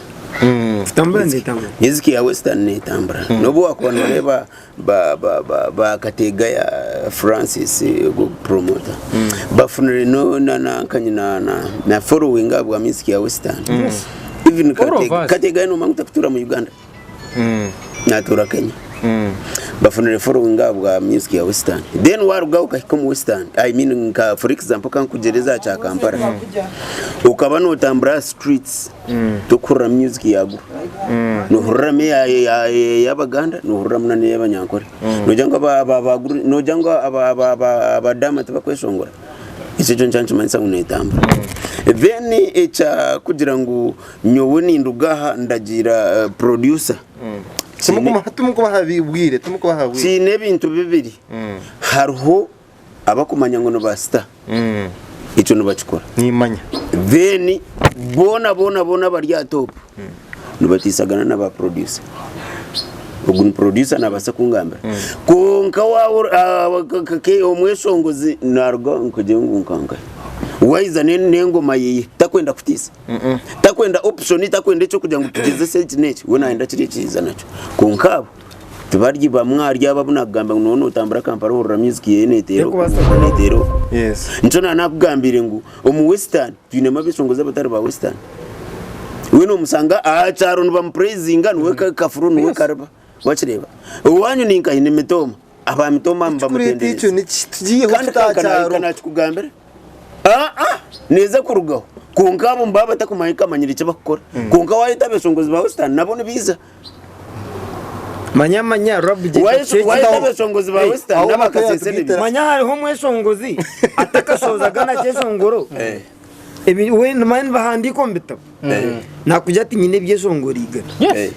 Kutambura netambura. Music ya western netambura nobu wakuba noreeba ba ba ba ba Kategaya Francis ogu promoter bafunire no na na nkanyi na na na following ahabwa music ya western. Even All of Katega us. Kategaya nomanya ngu takutuura mu Uganda. Natuura Kenya. Bafunire following ahabwa music ya western. Then warugaho okahika omu western, I mean nka for example kankugyere aha kya Kampala. Okaba notambura aha streets, tokuhurira music ya guru. Nohuriramu ey'Abaganda, nohuriramu na n'ey'Abanyankore. Nogira ngu aba guru, nogira ngu abadaama tibakweshongora? Ekyo kyo nikyo nikimanyisa ngu netambura. Then ekya kugira ngu Nyowe ninduga aha ndagiira producer. Timukubaha bwire, timukubaha bwire. Kiine ebintu bibiri. Hariho abakumanya ngu ni ba star. Ekyo nibakikora. Nimanya. Then boona boona boona abari aha top nibatiisagana na ba producer. Ogu ni producer nabaasa kungambira. Kwonka waaba omweshongozi naruga nkugira ngu nkankahi. Waiza n'engoma yeye takwenda kutiisa. Takwenda option, takwenda ekyokugira ngu tugyezese eki n'eki, we nayenda kiri eki yaiza nakyo. Kwonka abo tibari bamwe ahari abo abu nakugamba ngu nooba notambura Kampala ohurira music yeye neteera oku, neteera oku. Yes. Nikyo naba nakugambiire ngu omu western twinemu abeshongozi abatari ba western. We nomusanga aha kyaro nibamupraisinga niwe kafuru niwe kariba. Wakireeba? Owanyu ninkahi ni mitooma. Aba mitooma Ekikureeta ekyo nibamutendereza. niki? Tugiiheho Kandi tuta aha kanka kyaro. nakikugambira. Aa neeza kurugaho. Kwonka abo nibaba batakumanya kamanyire eki bakukora. Kwonka wayeta abeshongozi ba Western nabo nibaija. Manya manya Rabu gye Wayeta abeshongozi ba Western aho naba Matayo Kasese atugitera. nibaija. Manya hariho omweshongozi atakashohozaga na kyeshongoro. Ebi we manya nibahandiika omu bitabo. Nakugira ati nyine ebyeshongoro igana. Yes.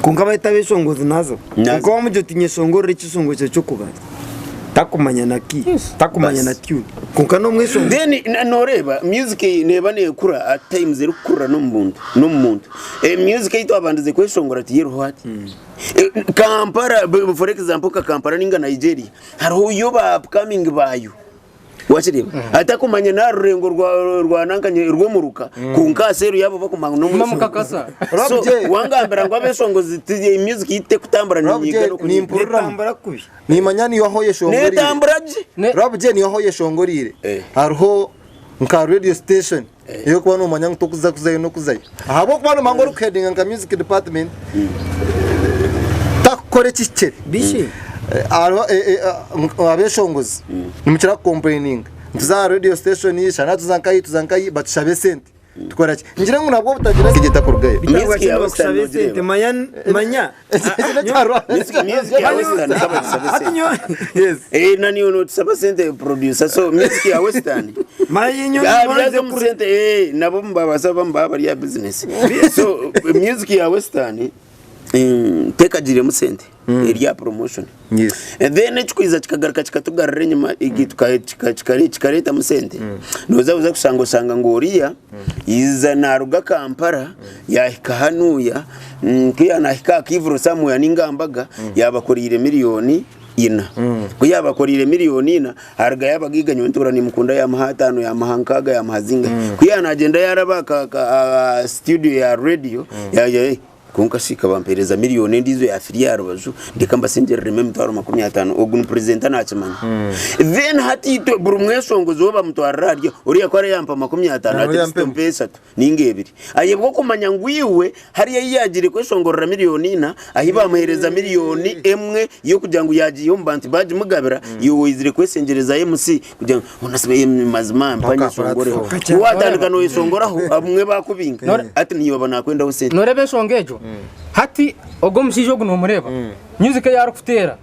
Kwonka bahita abeshongozi naza. Naza. Kwonka wamugira oti nyeshongorera ekyeshongoro kyawe ky'okubanza. Takumanya na key, Yes. takumanya na tune. Kwonka n'omweshongozi. Then na- noreeba music neeba neekura at times erikukurira n'omu buntu n'omu muntu. Eh, music ei twabandize kweshongora tiyeriho hati. Eh, Kampala b- for example nka Kampala ninga Nigeria hariho yo ba upcoming baayo. Wakireeba? Atakumanya n'aha rurengo rwa rwa nankanye rw'omuruka kwonka aha seeru yaabo bakumanya Muma n'omwishongozi. mukakasa. So Rob J. wangambira ngu abeshongozi ti music yitu tekutambura Rob ninyiga J, n'okunyiga. nimpurira Netambura kubi. Nimanya niyo aho oyeshongoriire. Netambura gye. Ne- Rob J niyo aho oyeshongoriire. Eh. Hariho nka radio station eyokuba nomanya ngu tokuza kuzayo nokuzayo. Ahabwokuba nomanya ngu orikuhedinga nka music department takukora ekihikire. Bishi. Hariho abeshongozi nimukira kukompureyininga nituza aha radio station shana tuza nkahi tuza nkahi batushabe esente. Tukora ki? Ngira ngu nabwo obutagira sente takurugayo. Music ya Bakushabe Western sente nogireba. manya manya. Music music ya Western saba tushabe Hati sente. nyo Yes. Eh nani ono tusaba sente producer so music ya Western. manya nyo Ya nwanze byazo mu sente eh nabo mbabasaba mbaba bari ya business. So music ya Western tekagiremu sente eri ya promotion. Yes. And then ekikwiza kikagaruka kikatugarura enyima egi tuka- kika- kikare- kikaretamu sente noza kuza kushanga oshanga ngu oriya yiza naruga Kampala yahika hanuya ku yanahika aha kivuro somewhere ninga mbaga yabakoreire miliyoni ina ku yabakoreire miliyoni ina harugayo abagaiga nyowe ntuura nimukunda yamuha ataano yamuha nkaaga yamuha zingahi ku yanaagyenda yaraba aka- aka- aha studio ya radio yagira "Eh, Kwonka shi kabampeereza miriyoni endiijo ya firi aha rubaju ndeka mbasengyereremu emitwaro 50, ogu ni purezenta nakimanya. Then hati itwe buri mweshongozi ou bamutwarira ahari oriya ku arayampa 50 Nawe at least yampemu. ompe eshatu ninga ebiri. Ayebwa okumanya ngu iwe hariya ei yaagiire kweshongorera miriyoni ina ahi baamuheereza miriyoni emwe y'okugira ngu yaagiiha omu bantu baagimugabira, iwe oizire kweshengyereza MC kugira ngu hoona sibe mazima mpa Mpaka nyeshongoreho. platform. Ku waatandika nooyeshongoraho abamwe baakubinga hati niiwe aba naakwendaho sente. Noreeba enshonga egyo? Hati ogu omushaija ogu nomureeba? Music ei arikuteera,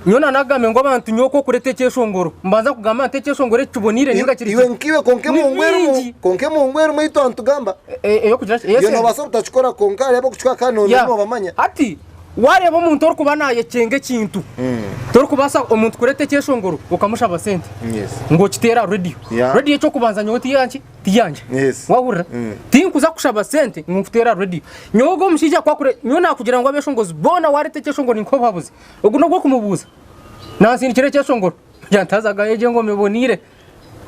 nyowe nanagambire ngu abantu nyowe ku okureta ekyeshongoro, mbanza kugamba nti ekyeshongoro eki kiboniire ninga kiri Iwe ki? nkiwe kwonka Ni emungu erimu, bingi. kwonka emungu erimu ei twaba nitugamba. Ey'okugira ki? Iwe Ey'esente. noobaasa obutakikora kwonka hariho ab'okukikora kandi Ya. noobamanya. Hati Wareeba omuntu orikuba nayekyenga ekintu, torikubaasa omuntu kureta ekyeshongoro okamushaba sente ngu okiteere aha radio. Radio ekyokubanza nyowe tiyanki tiyangye. Wahurira? Tinkuza kushaba sente ngu nkuteere aha radio. Nyowe ogu omushaija ku akure nyowe nakugira ngu abeshongozi boona wareta ekyeshongoro ninkuha obuhabuzi. Ogu nogwokumubuuza. Nansindikira ekyeshongoro ngira nti haza gayo egyo engoma eboniire.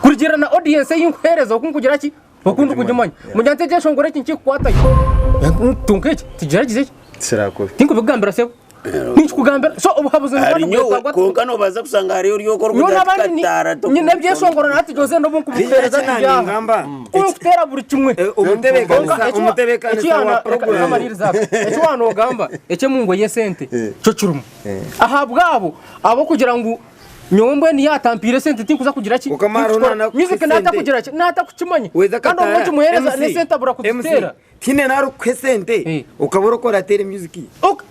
Kurugiirira na audience ei nkuheereza oku nkugira ki? Oku ndikugimanya. Mugira nti ekyeshongoro eki nikikukwatayo. Kwonka eki tikiragize ki? Tikirakubi. Tinkubikugambira sebo. Ninkikugambira. So obuhabuzi nibwo Hari nyowe nibwetagwa. kwonka nobaasa kushanga hariyo ori okwo Nyowe orikugira ati n'abandi ni- kataara nyine ebyeshongoro na hati Jose n'obu nkubikuheereza Eki ndi aha. nangamba. Ku nkuteera buri kimwe. Omutebeekanisa Kwonka eki wa- omutebeekanisa eki wa wana- reka- reka puroguraamu. mmaririze aha. Eki waanoogamba eky'emungo y'esente kyo kirimu. Ahabwabo ab'okugira ngu Nyowe mbwenu yaatampaire esente tinkuza kugira ki? Okamara Tinkukikora. onaana kukuha Music naata esente. kugira ki? Naata kukimanya. Weza Kandi obwo Kataara, okimuheereza MC, n'esente abura MC, kuziteera. tihaine n'arikukuha esente Eh. okaba orikukora ateera music. Ok.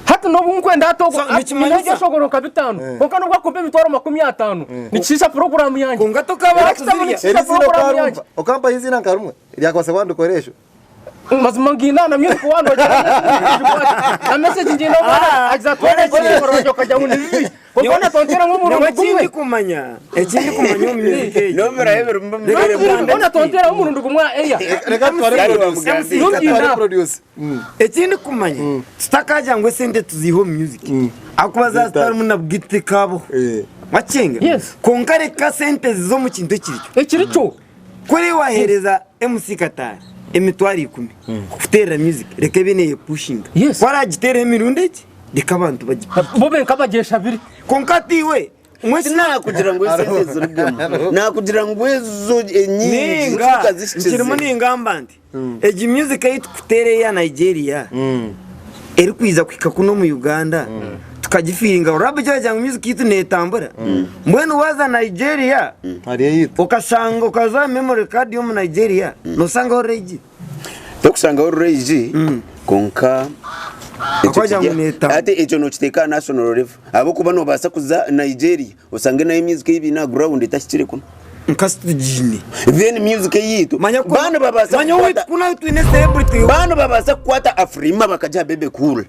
Hati n'obu nkwenda hati ogwo So, hati nikimanyisa- nyine ebyeshongoro nka bitaano. Kwonka n'obu akumpa emitwaro 50 nikishiisha puroguraamu yangye. Kwonka tokaba Era ekitabo kuzirya. nikishiisha Eri izina puroguraamu okarumpa yangye. okampaho izina nka rimwe ryakubaasa kuba ndikoresho. Mazima ngiina na music wanu na message ngiina omwana agiza twena ekikoro okagira ngu ni bibi. Kwonka na tontera nk'omurundi Nyowe gumwe. ekindikumanya ekindikumanya omu music egi. N'obiraho ebirimu bimwe. Ona tontera nk'omurundi gumwe eya. Reka tutware Kare produce. wamugambye. Reka tutware produce. Ekindikumanya tutakagira ngu esente tuziihe omu music ahakuba zaaba zitarimu na bwite tekabaho. Eh. Wakyenga? Yes. Kwonka reka sente zize omu kintu ekirikyo. Ekirikyo. Kuri waheereza MC Kataara emitwaro ikumi kukuteerera music reka ebe neyepushinga. Yes. Ku aragiteereho emirundi egi reka abantu bagipiike. Bo benka bagyeshabire. Kwonka tiiwe mwesi Tinakugira ngu esente zirugemu nakugira ngu ezo enyingi ninga tukazishikize. nkirimu ningamba nti egi music ei tukuteera eya Nigeria erikwija kuhika kunu omu Uganda tukagifiiringa rugby kiragira ngu music yaitu netambura mbwenu waaza Nigeria Hariyo eyaitu. okashanga okaza aha memory card y'omu Nigeria noshangaho Ray-G. Tokushangaho Ray-G kwonka ekyo Akwagira ngu kirya- netambura. hati ekyo nokiteeka aha national level ahabw'okuba nobaasa kuza Nigeria osange nayo music ei baine aha ground etahikire kunu. Nka situgiine. Then music eyaitu Manya ku baana babaasa manya owaitu kukwata kunu ahu twine celebrity. baana babaasa kukwata Afrima bakagiha Bebe Cool.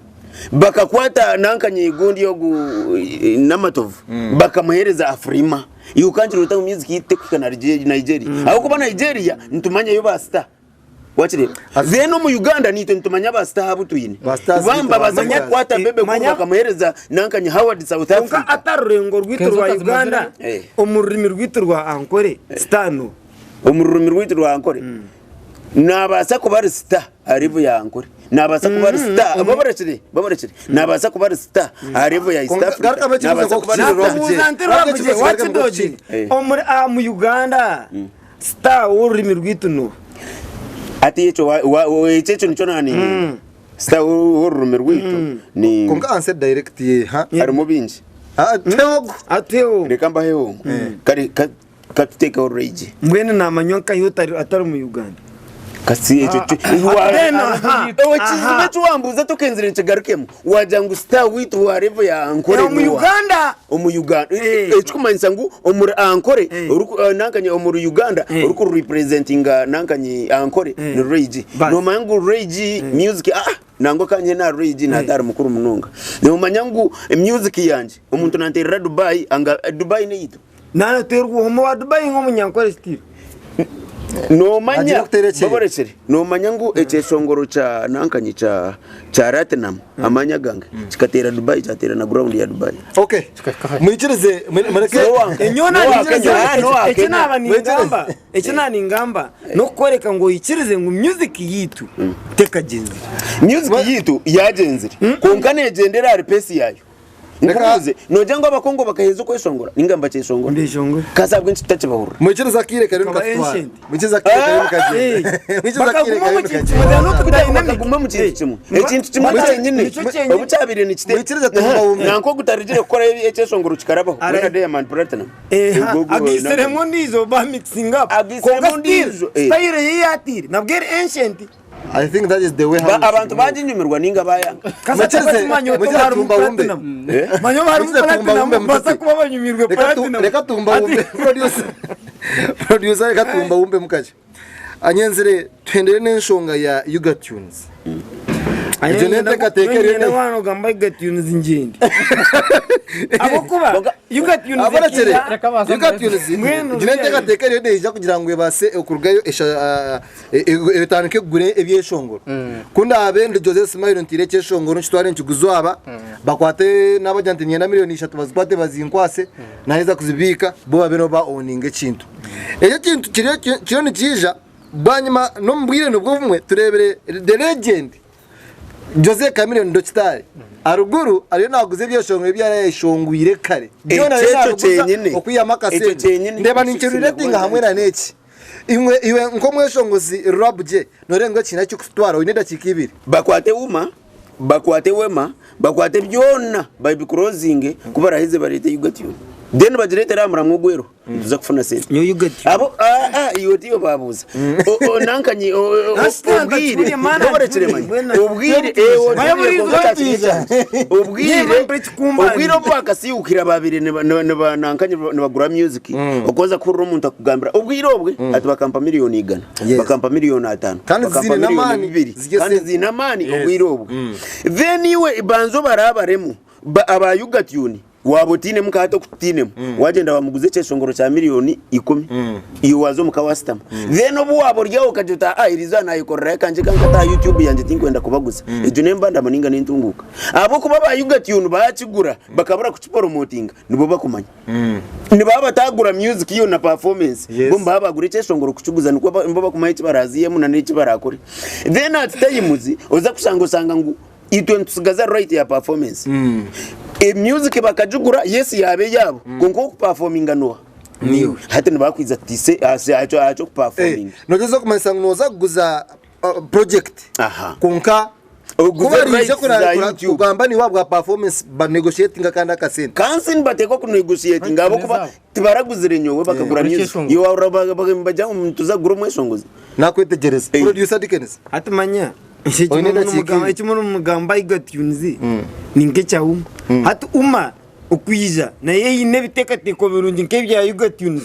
Bakakwata nanka Nyigundi ogu Namatovu bakamuhereza Afrima. Iwe okangira ota ngu music yaitu tekuhika na Nigeria. Ahabw'okuba Nigeria nitumanyayo ba star. Wakireeba? Then omu Uganda naitwe nitumanya ba star abu twine. Ba stars Kuba bitu nibabaasa bamanya. kukwata Eh, Bebe Cool manya- bakamuheereza nankanye Howard South Kwonka Africa. ata rurengo rwitu Kenzo rwa otazimazire? Uganda Eh. omu rurimi rwitu rwa Ankore star no. Omu rurimi rwitu rwa Ankore nabaasa kuba ari star aha level ya Ankore. Nabaasa kuba ari star babarekire babarekire nabaasa kuba ari star aha level ya East Kwonka Africa. garukamu ekibuuzo Nabaasa nk'oku kuba ari kiri star. Rob J. Nakubuuza nti Garuka Rob J, ekibuuzo garukamu nk'oku wakidogire kiri. Eh. omuri aha mu Uganda star w'orurimi rwitu n'oha? Hati ekyo wa- wa- wa- ekyo ekyo nikyo naniinyenda. Star w'orurimi rwaitu ni Kwonka answer direct ye ha. harimu bingi. Ah, teogo. Ateho. Reka mbaheho omwe. Kare ka- katuteekeho Ray-G. Mbwenu namanywa nkahi otari atari mu Uganda. Kasi ekyo ki- wa- Then, aha, Ewe kizibu aha. eki wambuuza tokenzire nkigarukemu wagira ngu star waitu wa level ya Ankole Omu nowa? Uganda. Omu Uganda. Eh. Ekikumanyisa ngu omuri Ankole Eh. oriku- eh, nankanye omuri Uganda Eh. oriku representinga nankanye Ankole Eh. ni Ray-G. Basi. Nomanya ngu Ray-G music ah nangwa kanye na Ray-G natari mukuru munonga. Nomanya ngu music yangye omuntu nanterera Dubai anga Dubai neyitu. Nanaterwa omu wa Dubai nk'omunyankore still. Nomanya Agira kuteera ekyeyo. baborekire nomanya ngu ekyeshongoro kya nankanye kya kya Ratinam amanya gange kikateera Dubai kyateera na ground ya Dubai. Okay. Mwikirize mureke Nowa- Enyowe Nowa nanyikiriza Kenya, nowa eki Kenya. naaba ningamba eki naaba ningamba n'okukworeka ngu oyikirize ngu music yiitu tekagyenzire. Music yitu yagyenzire kwonka negyendera ahari pace yayo. Nkubuuze, noogira ngu Abakongo bakaheza okweshongora ninga nibakyeshongora? Nibeshongora. Kasi ahabw'enki tutakibahurira? Mwikirize akaire kariyo Kaba nikatutwara. ancient. Mwikirize akaire kariyo nikagyenda. Mwikirize akaire Bakaguma kariyo omu kintu nikagyenda. kimwe, they are not Kugira ngu dynamic. bakaguma omu kintu kimwe. Niba- Ekintu kimwe Mwikirize- kyenyine Nikyo kyenyine. obu kyabaire nikite Mwikirize tumubawumbe. nanka ogutarugire kukora ekyeshongoro kikarabaho. Ara- Wena Diamond Platinum. Eha, Ogwo- ogwo- agiisiremu ondiijo ba mixing up. Agiisiremu Kwonka still, ondiijo, eh. style ye yatiire nabwo eri ancient. I think that is the way how Ba- we should abantu move. banginyumirwa ninga bayanga. Kasa Mwikirize- tumanya otu mwikirize harimu tumbawumbe. platinum. Eh? Manya obu harimu Mwikirize tumbawumbe platinum, basa mututi. kuba banyumirwe Reka tu- platinum. Reka tumbawumbe producer. Producer reka tumbawumbe mukaje. Anyenzire tuhendere n'enshonga ya Yuga Tunes. Egyo n'enteekateeka eriyo Nyine ne- wana ogamba Yuga Tunes ngyende. Ahabw'okuba Yuga Tunes Abarekere ekiija- Reka baza Yuga murebe. Tunes Mbwenu egyo n'enteekateeka eriyo neija kugira ngu ebaase okurugayo esha- ah, e- e- etandike kugura ebyeshongoro. Ku ndaabe ndi Jose Smile ntiire ekyeshongoro nkitware nkiguze aba, bakwate naabagira nti niinyenda miriyoni ishatu bazikwate bazinkwase, naaheza kuzibiika bo babe nibo ba owninga ekintu. Ekyo ekintu kiriyo kiriyo nikiija Bwanyima n'omu bwire nibwo bumwe tureebire The Legend Jose Chameleone Dokitaari aruguru ariyo naaguza ebyeshongoro ebi yari yayeshongwire kare byona ariyo Ekyo naabiguza kyenyine. okwihamu Ekyo akasente kyenyine. ndeeba ninkirelatinga hamwe na n'eki Imwe iwe nk'omweshongozi Rwabugye nooreeba ngu eki nakikutwara oine edakiika ibiri. Bakwate Uma, bakwate Wema, bakwate byona babikurozinge ku baraheze bareete Yugatune then bagireetere aha muramwa ogweruho. Nituza kufuna sente. Nyowe you get you. Abo ah ah iwe tiyo babuuza. O- o- Nankanye o- o- o- Nasitanga obwire turiye mana noborekire turiye. manya. Obwire ewo Manya buri turiye konka kyakiri izooba ekyangye. Obwire Yewe mpa ekikumbani. obwire obu bakasiiwukira babire niba- niba- niba- nankanye nibagura music okoza kuhurira omuntu akugambira obwire obwe ati bakampa miriyoni igana Yes. bakampa miriyoni atano Kandi bakampa ziine miriyoni n'amaani, bibiri zirye kandi sente. ziine amaani obwire obwe then iwe banza obarabaremu ba- aba Ugatune Waaba otiinemu nka hati oku tutiinemu, waagyenda waamuguza ekyeshongoro kya miriyoni ikumi, iwe waaza omuka waashutama. Then obu waaba ori aho okagira oti aa eriizooba naayekorerayo akangye kange kata aha YouTube yangye tinkwenda kubaguza. Egyo n'embandama nainga n'entunguuka. Ahabw'okuba aba Ugatune baakigura bakabura kukiporomotinga, nibo bakumanya. Nibaba bataagura music yo na performance, Yes. bo nibaba baagura ekyeshongoro kukiguza nikwo nibo bakumanya eki baraazihemu na n'eki baraakore. Then at times oza kushanga oshanga ngu Itwe nitutsigaza right ya performance. E music bakagigura yes yaba eyabo kwonka ow'okuperforminga noha? Niiwe. Hati nibakwija tise aha ky'okuperforminga. Nogyeza kumanyisa ngu noza kuguza uh, project Aha. kwonka Oguze kuba riije rights za YouTube. kugamba niwe ahabwa performance ba negotiatinga kandi akasente Kansi nibateekwa kunegotiatinga ahabw'okuba Nezaabo. tibaraguzire nyowe bakagura Buri music. kyeshongoro. Iwe wahurira ba- ba- nibagira ngu nituza kugura omweshongozi. nakwetegyereza Eh. producer Dickens Hati manya Oine edakiika ibiri. eki murikugamba Iga Tunes ni nk'ekya Uma. Hati Uma okwija nayo eine ebiteekateeko birungi nk'ebya Iga Tunes.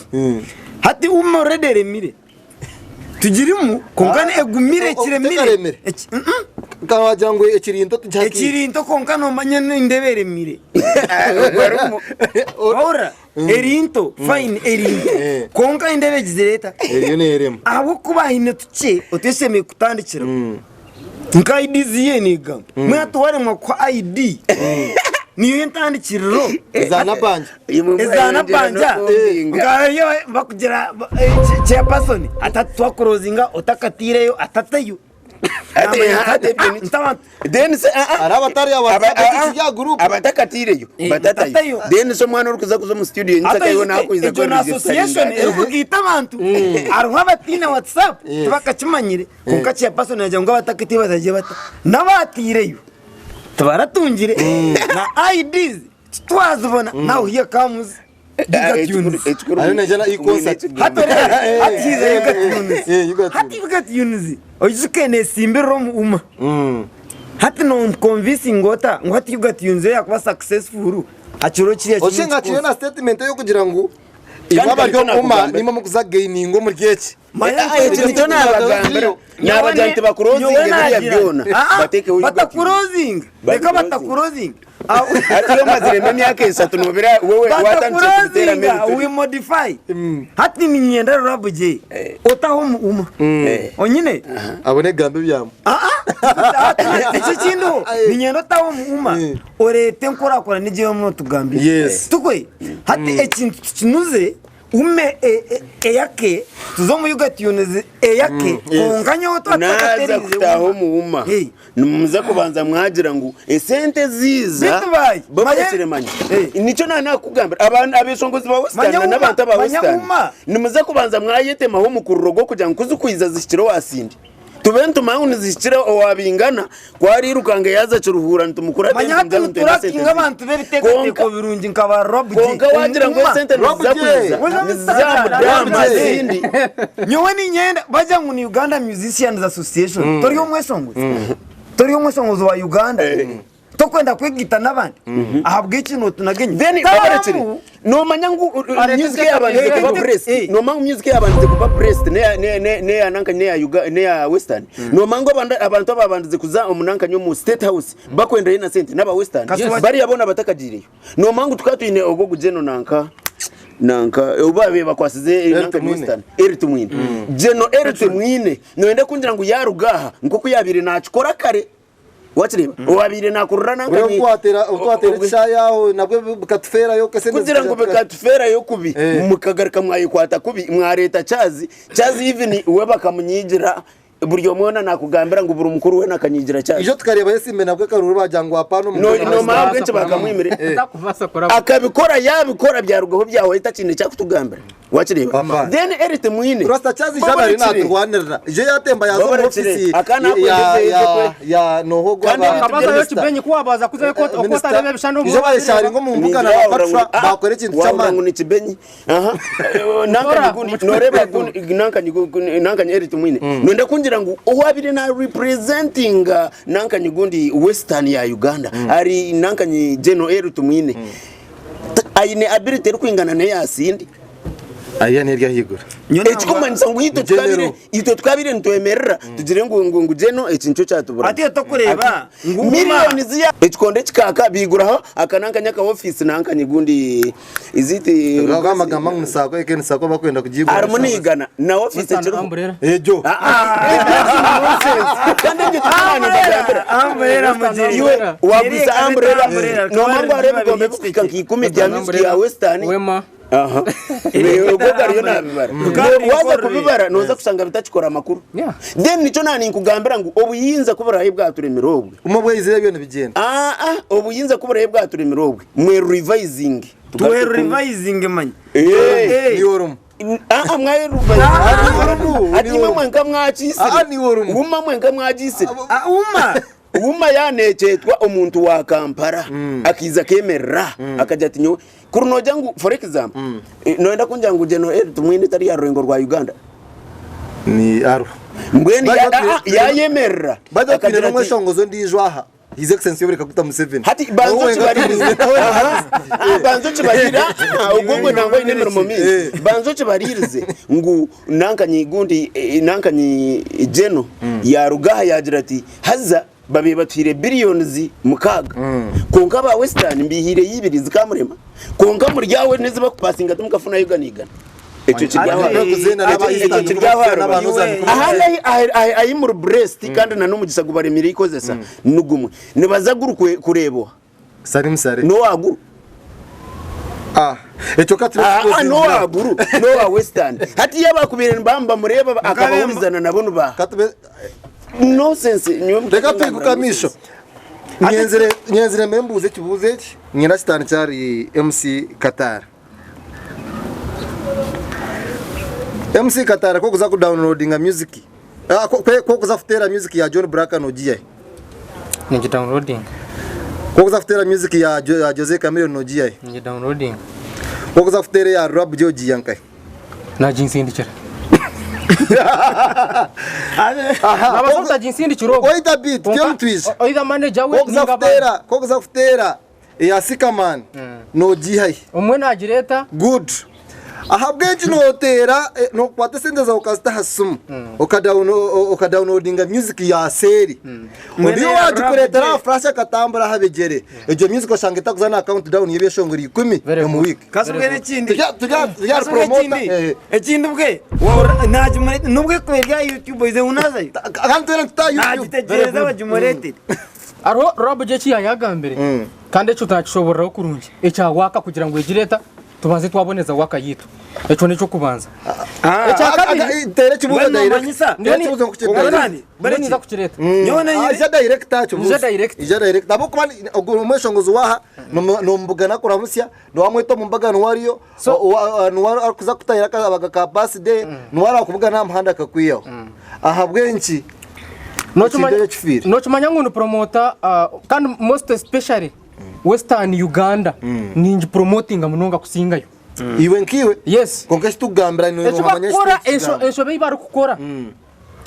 Hati Uma already eremire. Tugirimu kwonka Ah, egumire o- ekiremire. tekaremire. Eki- mm-mm. Nka wagira ngu ekiri nto tigihakiire. Ekiri nto kwonka nomanya nindeeba eremire. Wahurira? Eri nto fine eri nto kwonka nindeeba egizire eta? Eriyo neerema. Ahabw'okuba haine tukye otweshemereire kutandikiraho. Nka IDs ye negamba. Mbwenu hati waremwa kuha ID niyo entandikiriro. Eza Nabanja. Eza Nabanja nka bakugira chairperson ati hati twakurozinga otakatiireyo atateyo. Then se ah, ah. Hari abatari aba Aba- WhatsApp, ah, ah. ekiri aha group. abatakatiireyo Eh, batatayo batatayo. then se omwana orikuza kuza omu studio nyitsakayo nakwija egyo na association erikugaita abantu hariho abataine whatsapp Yes. tibakakimanyire kwonka chairperson yagira ngu abatakatiire batagiye bata n'abaatiireyo tibaratungire na IDs titwazibona now here comes Yuga Tunes. Hariyo naija na e-concert. Hati oreba, hati hiiza Yuga Tunes. Eh, Yuga Tunes. Hati Yuga Tunes oijuke neesimbirira omu uma. Hati nomuconvincinga ota ngu hati Yuga Tunes yo yaakuba successful hakiro kiriya kiri Oshenga hakiriyo na statement ey'okugira ngu imwe Kandi abari nikyo omu uma nakugambira. nimwe mukuza gaininga omuri eki. Eki nikyo nabagambira nabagira nti bakurozinge biriya byona batekeho Yuga Tunes. Batakurozinga reka Batakurozinga. batakurozinga. Hati iwe omaziremu emyaka eshatu nobira wewe watandikire kubiteeramu Batakurozinga ebituri. we modify. Hati niinyenda rurabu gye otaho omu uma onyine. Abone kugamba ebyamu. Ekyo ekindiho niinyenda otaho omu uma oreete enkurakurana egyo ei orimu nootugambira. Yes. Tikwe? Hati ekintu tukinuze Ume eyake tuze omu Yuga Tunes eyake kwonka nyowe Naaza twatakateriize kutaaha Uma. omu Uma Hey. nimuza kubanza mwagira ngu esente ziiza Beitu baayi, bo manya- bakire manya Hey. nikyo na nakugambira abantu abeshongozi ba Western Manya na Uma, n'abantu aba manya Western Uma. nimuza kubanza mwayetemaho omukururo gw'okugira ngu kuzikwiza zihikire owa Sindi tube nitumanya ngu nizihikira owa Bingana ku ariirukanga yaaza Kiruhura nitumukura Manya hati niturakinga abantu b'ebiteekateeko birungi nka ba Rob G. Kwonka wagira ngu Uma. esente Rob niziza G. kwiza Wewe niziza Rob mudama G. zindi Nyowe niinyenda bagya ngu ni Uganda Musicians Association tori omweshongozi tori omweshongozi wa Uganda Tokwenda kwegita n'abandi ahabw'eki notunaga enyima. Then Taamu. babarekire nomanya ngu Arete music yabandize kuba Eh, pressed eh. nomanya ngu music yabandize kuba pressed neya neya neya neya nanka neya Uga neya western nomanya ngu abandu abantu ababandize kuza omu nanka omu state house bakwendayo na sente naba western Yes. bariya bona batakagiireyo nomanya ngu tukaba twine ogwo gujeno nanka nanka obu babaire bakwasize nanka Tumwine. western Elly Tumwine Geno Elly Tumwine noyenda kungira ngu yaruga aha nkoku yabaire nakikora kare Wakireeba? Owabaire naakurura nanka Buriya ni- obu twatera obu twatera Obwe- ekishaayi aho nabwo bikatufeerayo esente kugira ngu zikaija tuka- bikatufeerayo kubi Eh. mukagaruka mwayekwata kubi mwareeta Charles Charles even we bakamunyigira buri omwe weena nakugambira ngu buri mukuru weena akanyigira Charles Ijo tukareebayo esimbe nabwo akaruru baagira ngu hapana omu No- Western. nomanya ahabw'enki bakamwimire Takubaasa kuraba. akabikora yabikora byarugaho byahwayo takiine ekyakutugambira Wakireeba? Papa. Then Eric Tumwine. Rasta Charles Jean ari naturwanirira. Ije yatemba yaza omu Babarekire. ofisi Aka ya ya nakwendeze ya ya noho gwa Kandi ba Akabazayo minister. Kibenyi ku wabaza kuzayo Eh, okwo minister. otareba ebishushani omu Ije bayesharinga omu mbuga na Ningira wahurira bapatra ngu- ah, bakora ekintu wahurira ngu ky'amaani. ni Kibenyi. Aha. Eh, nanka Tora, nigundi- omu noreeba kikuutu. gundi- nanka nyigu- nanka nyi Eric Tumwine. Nonda kungira ngu owabire na representinga nanka nyigundi Western ya Uganda ari nanka nyi General Eric Tumwine. Aine ability erikwingana n'eya Cindy. Ayiya n'eri ahaiguru. Ekikumanyisa ngu itwe General. tukabire itwe tukabire nitwemerera tugire ngu ngu ngu geno eki nikyo kyatubura. Hati tokureeba ngu Miliyoni ziya ekikondo ekikaaka biiguraho aka nankanya aka ofiisi nankanya gundi is it Gaba amagamba ngu ni saako eke ni saako bakwenda kugiigura. harimu n'eigana na ofiisi Western ekiriho. Umbrella. Egyo. Ah, ah, nonsense. Kandi egyo tikimanya nibagambira. Umbrella mugye. Iwe wagwisa Eri umbrella umbrella, nomanya ngu hariho ebikombe Kabari bikuhika nka ikumi bya Western music ya Umbrella. Western. Wema. Aha. Obwo gariyo nabibara. Kandi Waza bikorwe. kubibara noza kushanga bitakikora amakuru. Yeah. Then nikyo naninkugambira ngu obuyinza ku burahi bwaturemire obwe. Umwe obweyizire byona bigyenda. Ah ah obuyinza ku burahi bwaturemire obwe. Mwe revising. Tuwe revising manya. Eh. Eh. Niwe orimu. Ah ah mwaye revising. Ah, niwe orimu. Ati imwe mwenka mwakiisire. Ah, niwe orimu. Uma mwenka mwagiisire. Ah, uma. Uma yanekyetwa omuntu wa Kampala akaiza akemerera akagira ati nyowe kuri nogira ngu for example noyenda kungira ngu General Elly Tumwine tari aha rurengo rwa Uganda Ni ariho. mbwenu Bajya ya- ah, ah, yayemerera Bajya twine akagira ati n'omweshongozi ondiijo aha. His Excellency Yoweri Kaguta Museveni. hati banza Nawe wenka okibaririze tumwine, nawe Aha, ah, banza okibarira ah, ogwo gwe nangwa aine emirimo mingi banza okibaririze ngu nankanyi gundi eh, nankanyi General yaruga aha yagira ati haza. babaire batuhaire billions mukaaga kwonka aba Western mbaihiireyo ibiri zikamurema kwonka muri aho n'ezi bakupasinga timukafunayo igana igana. Ekyo kiri aho Ekyo kiri aho aha rubaju. Ahandi ahi- ahi- ahi- ahi muri blessed kandi na n'omugisha gubaremire ikozesa ni gumwe. Nibaza guri kwe- kureebwa Salim Saleh. n'owa guru. Ah, ekyo ka turi Ah, ah, kukuzingira. n'owa guru n'owa Western. Hati yaaba akubaire nibaba nibamureeba akabahurizana nabo nibaha. Katube Nonsense nyowe reka mutaka twiguke amaisho. Nyenzire nyenzire mbe mbuuze ekibuuzo eki nyina sitaani kyari MC Qatar. MC Qatar ku okuza ku downloadinga music ah, ku ku okuza kuteera music ya John Blaq nogiiha hi? Ningi downloadinga. Ku okuza kuteera music ya Jo- ya Jose Chameleone nogiiha hi? Ningi downloadinga. Ku okuza kuteera eya Rap G ogiiha nkahi? Naginsindikira. Aha, Nabaasa ku- kutaginsindikira ogwo. Oita beat, Kwonka tyo nitwija. Either manager Ku we okuza ninga abandi. kuteera, ku okuza kuteera eya Sikaman nogiiha hi? Omwe nagireeta. Good. Ahabw'enki nooteera nookwata esente zaawe okazita aha simu okadownloadinga music ya seeri Mbwenu oriyo eya waagikureetera rap aha flash akatambura aha bigyere egyo music oshanga etakuza na countdown y'ebyeshongoro ikumi Very omu good. wiiki. Kasi bwe n'ekindi. Turya turya turya Kasi bwe promoter ekindi. eh, Ekindi bwe wahurira nagimurete nubwo ekuba eri aha YouTube oize ngu nazayo. kandi twena tuta YouTube. Nagitegyereza bagimuretere. Hariho Rap G eki yaayagambire kandi ekyo naakishoboororaho kurungi ekya waaka kugira ngu egire eta Tubanze twaboneza waka yitu. Ekyo n'ekyokubanza. Ekya kabiri, Teera ekibuuzo Mbwenu direct. nomanyisa? Teera ekibuuzo ngu kiri Mbwenu direct. nani? mbwenu ninza kukireeta. Nyowe na Ah, ija direct aha kibuuzo. Ija direct. Ija direct. Ahabw'okuba ni- ogu omweshongozi waaha nomu- nomubugana kuramutsya, niwamweta omu mbaga niwe ariyo, So- o- wa- niwe arikuza kutahira akabaga ka birthday, niwe arakubugana aha muhanda akakwihaho. Ahabw'enki Nokimanya- ekintu ekyo kifiire? Nokimanya ngu ni promota kandi most especially Western Uganda ningi promotinga munonga kusingayo. Iwe nk'iwe? Yes. Kwonka eki tukugambira niiwe Eki noomanya eki barikukora turikugamba. enshobe ei barikukora.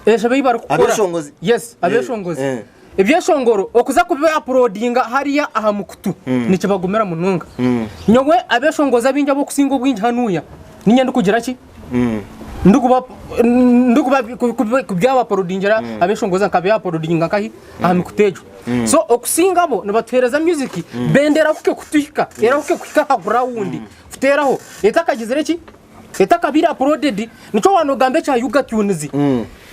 Enshobe ei barikukora. Abeshongozi. Yes, abeshongozi. Eh. Ebyeshongoro okuza kubi uploadinga hariya aha mukutu nikibagumira munonga. Nyowe abeshongozi abaingi abokusinga obwingi hanuya ninye ndikugira ki? Ndikuba ndikuba kubyabapolodingira abeshongozi nkabyapolodinga nkahi aha mikutu egyo. So okusinga bo nibatuhereza music benda erahuke kutuhika erahuke kuhika aha ground kuteeraho etakagizire ki etakabaire uploaded nikyo waaba nogamba ekya Yuga Tunes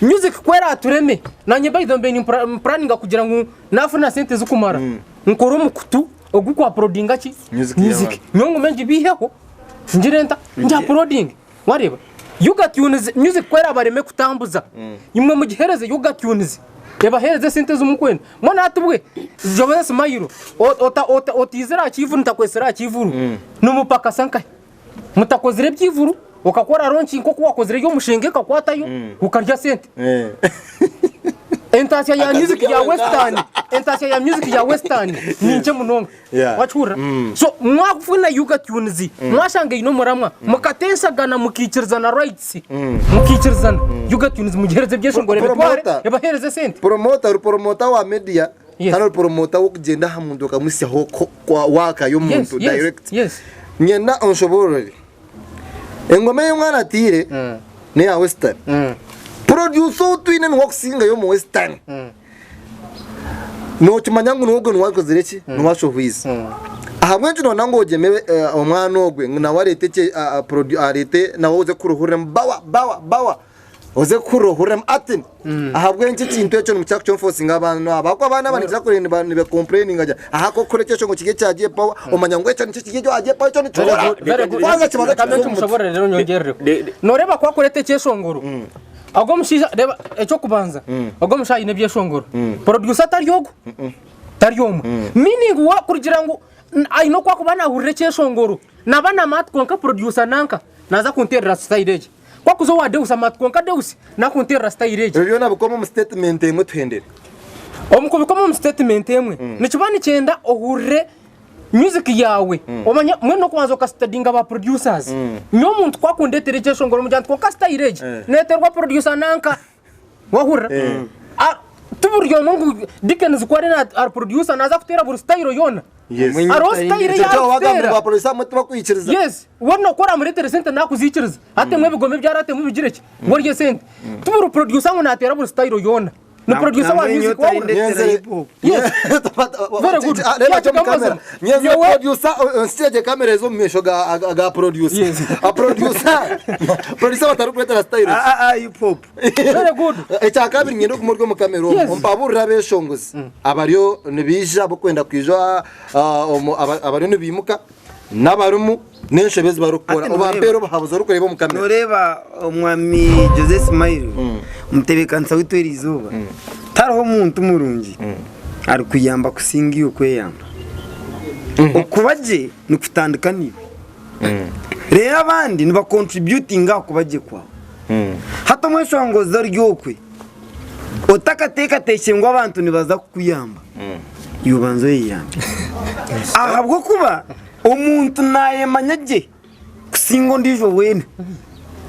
music ku eratureme nanye by the way mbaire nimpuraninga kugira ngu nafuna sente zikumara nkore omukutu ogu uploadinga ki Music music y'abantu. nyowe ngume ngibiheho ngire nta ngi uploadinge. Wareeba? Yuga Tunes music ku erabareme kutambuza, imwe mugihereze Yuga Tunes ebahereze esente ezi murikwenda. Mbwenu hati bwe, Jose Smile, otiizire aha kiivuru ntakwetsire aha kiivuru, nimupakasa nkahi? Mutakozire ebyivuru, okakora launch nk'oku wakozire ey'omusheenga ekakwatayo, okarya sente. Entaasya ya music ya Western, entaasya ya music ya Western ni nkye munonga. Yeah. Wakihurira? So mwakufuna Yuga Tunes, mwashanga eine omuramwa, mukatensagana mukiikirizana rights, mukiikirizana. Yuga Tunes mugihereze ebyeshongoro ebitware, Promoter. ebahereze esente. Promoter ori promoter wa media Yes. kandi ori promoter w'okugyenda aha muntu okamuhitsyaho ko- kwa work Yes, y'omuntu yes, direct. yes. Nyenda onshoboororere. Engoma ei omwana atiire n'eya western. Producer ou twine niwe akusingayo omu western. Nookimanya ngu niwe ogwo niwe akozire ki? Niwe ashohwize. Ahabw'enki noona ngu ogyeme omwana ogwe ngu nawe areete eki areete nawe oze kuruhuriremu bawa bawa bawa oze kuhurira ohuriremu ati ahabw'enki ekintu ekyo nimukira kukyenfosinga abaana aba ahabw'okuba abaana aba nikira kureeba nibekompureyininga gye aha ku orikukora ekyo ngu kiri ekya gye pawa omanya ngu ekyo nikyo kiri ekya gye pawa ekyo nikikora kwanza kibanza Reka kikuza omu mutwe. nkimushoborere reero nyongyerereho. Nooreeba ku arikureeta ekyeshongoro, Ogwo omushaija reeba eky'okubanza ogwo omushaija aine ebyeshongoro. Producer tari ogwo, tari omwe. Meaning we kurugira ngu aine oku arikuba naahurira ekyeshongoro, naaba naamanya ati kwonka producer nanka naaza kunteerera style egi. Ku arikuza owa Deus amanya ati kwonka Deus naakunteerera style egi. Ebyo byona bikoma omu statement emwe tuhendere. Omu kubikoma omu statement emwe, nikiba nikyenda ohurire Music yaawe omanya mbwenu n'okubanza okasitadinga ba producers. Nyowe omuntu ku akundetera ekyeshongoro mugira nti kwonka style egi neeterwa producer nanka. Wahurira? Ah, ti buri omwe ngu Dickens ku ari ari producer naaza kuteera buri style yoona. Yes. Hariho style ei Ekyo wagamba ngu arikuteera. ba producer abamwe tibakwikiriza. Yes, weena ku oramureetera esente nakuziikiriza. Atemu ebigoma ebi araatemu bigire ki? Ngu orye esente. Ti buri producer ngu naateera buri style yoona. Ni producer wa music wahurira? Ndetera hip hop. Yes. Very good. Reba kyo Yakigambaza. mukamera. Nyenzire Nyowe- producer nsije kamera ezo mu maisho ga ga producer. Yes. A producer. Producer batarikuretera style. Ah, ah, ah, hip hop. Very good. Ekya kabiri nyenda okuma ori omu kamera omu. Yes. Ompaburire abeshongozi abariyo nibaija abokwenda kwija ah, omu- aba- abariyo nibiimuka n'abarimu n'enshobe ezi barikukora. Ati Obampeere obuhabuzi orikureeba omu kamera. Noreeba omwami Jose Smile omutebeekanisa waitu eri izooba tariho omuntu murungi arikuyamba kusinga iwe kweyamba. Okuba gye nikutandika naiwe. Reero abandi niba contributinga aha kuba gye kwawe. Hati omweshongozi ori okwe otakateekateekire ngu abantu nibaza kukuyamba, iwe banza oyeyambe. Ahabw'okuba omuntu naayemanya gye kusinga ondiijo weena.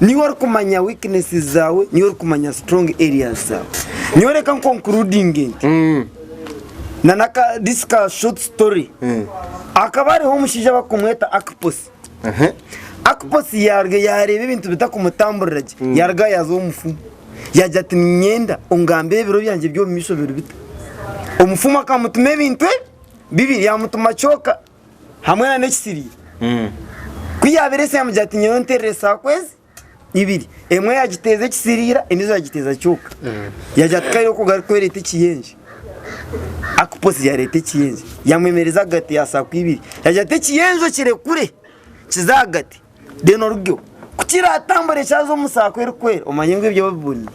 Niiwe orikumanya weaknesses zaawe, niiwe orikumanya strong areas zaawe. Nyowe reka nkoncludinge nti, na naka this ka short story, hakaba hariho omushaija barikumweta Archippus. Archippus yaaruga yaareeba ebintu bitakumutamburira gye, yaaruga yaaza ow'omufumu. Yaagira ati, Niinyenda ongambire ebiro byangye by'omu maisho biri bita. Omufumu akamutuma ebintu ebi bibiri, yaamutuma kyoka hamwe na n'ekisiriira. Ku yaabireese yaamugira ati, Nyowe nterera esaako ezi ibiri, emwe yaagiteeza ekisiriira, endiijo yaagiteeza kyoka. Yaagira ati, Kare okwo garikwereeta ekiyenje. Akuposi yaareeta ekiyenje, yaamwemereza ahagati ya saako ibiri. Yaagira ati, Ekiyenje okirekure kize ahagati. Then orugyeho. Ku kiratambure kyaza omu saako erikwera omanye ngu ebyo obiboniire.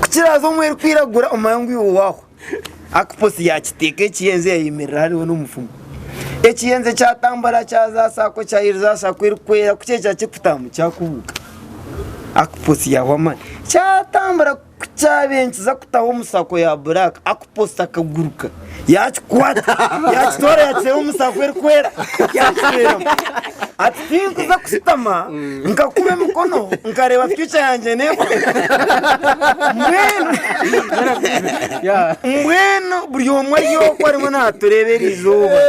Ku kiraaza omu erikwiragura omanye ngu iwe waahwa. Akuposi yaakiteeka ekiyenje yayemerera hariho n'omufumu. Ekiyenje kyatambura kyaza aha saako kyaheriza aha saako erikwera ku kyaija kirikutaahamu kyakubuuka. Akuposi yaahwa amaani. Kyatambura. Ku kyabaire nikiza kutaho omu sako ya buraaka, akuposta akaguruka yaakikwata yaakitwara yaakiteera omu sako erikwera yaakiteeramu. Ati tinkuza kushutama nkakuba emikono nkareeba future yangye neefa. Mbwenu mbwenu buri omwe ari okwo arimu naatureeba eriizooba,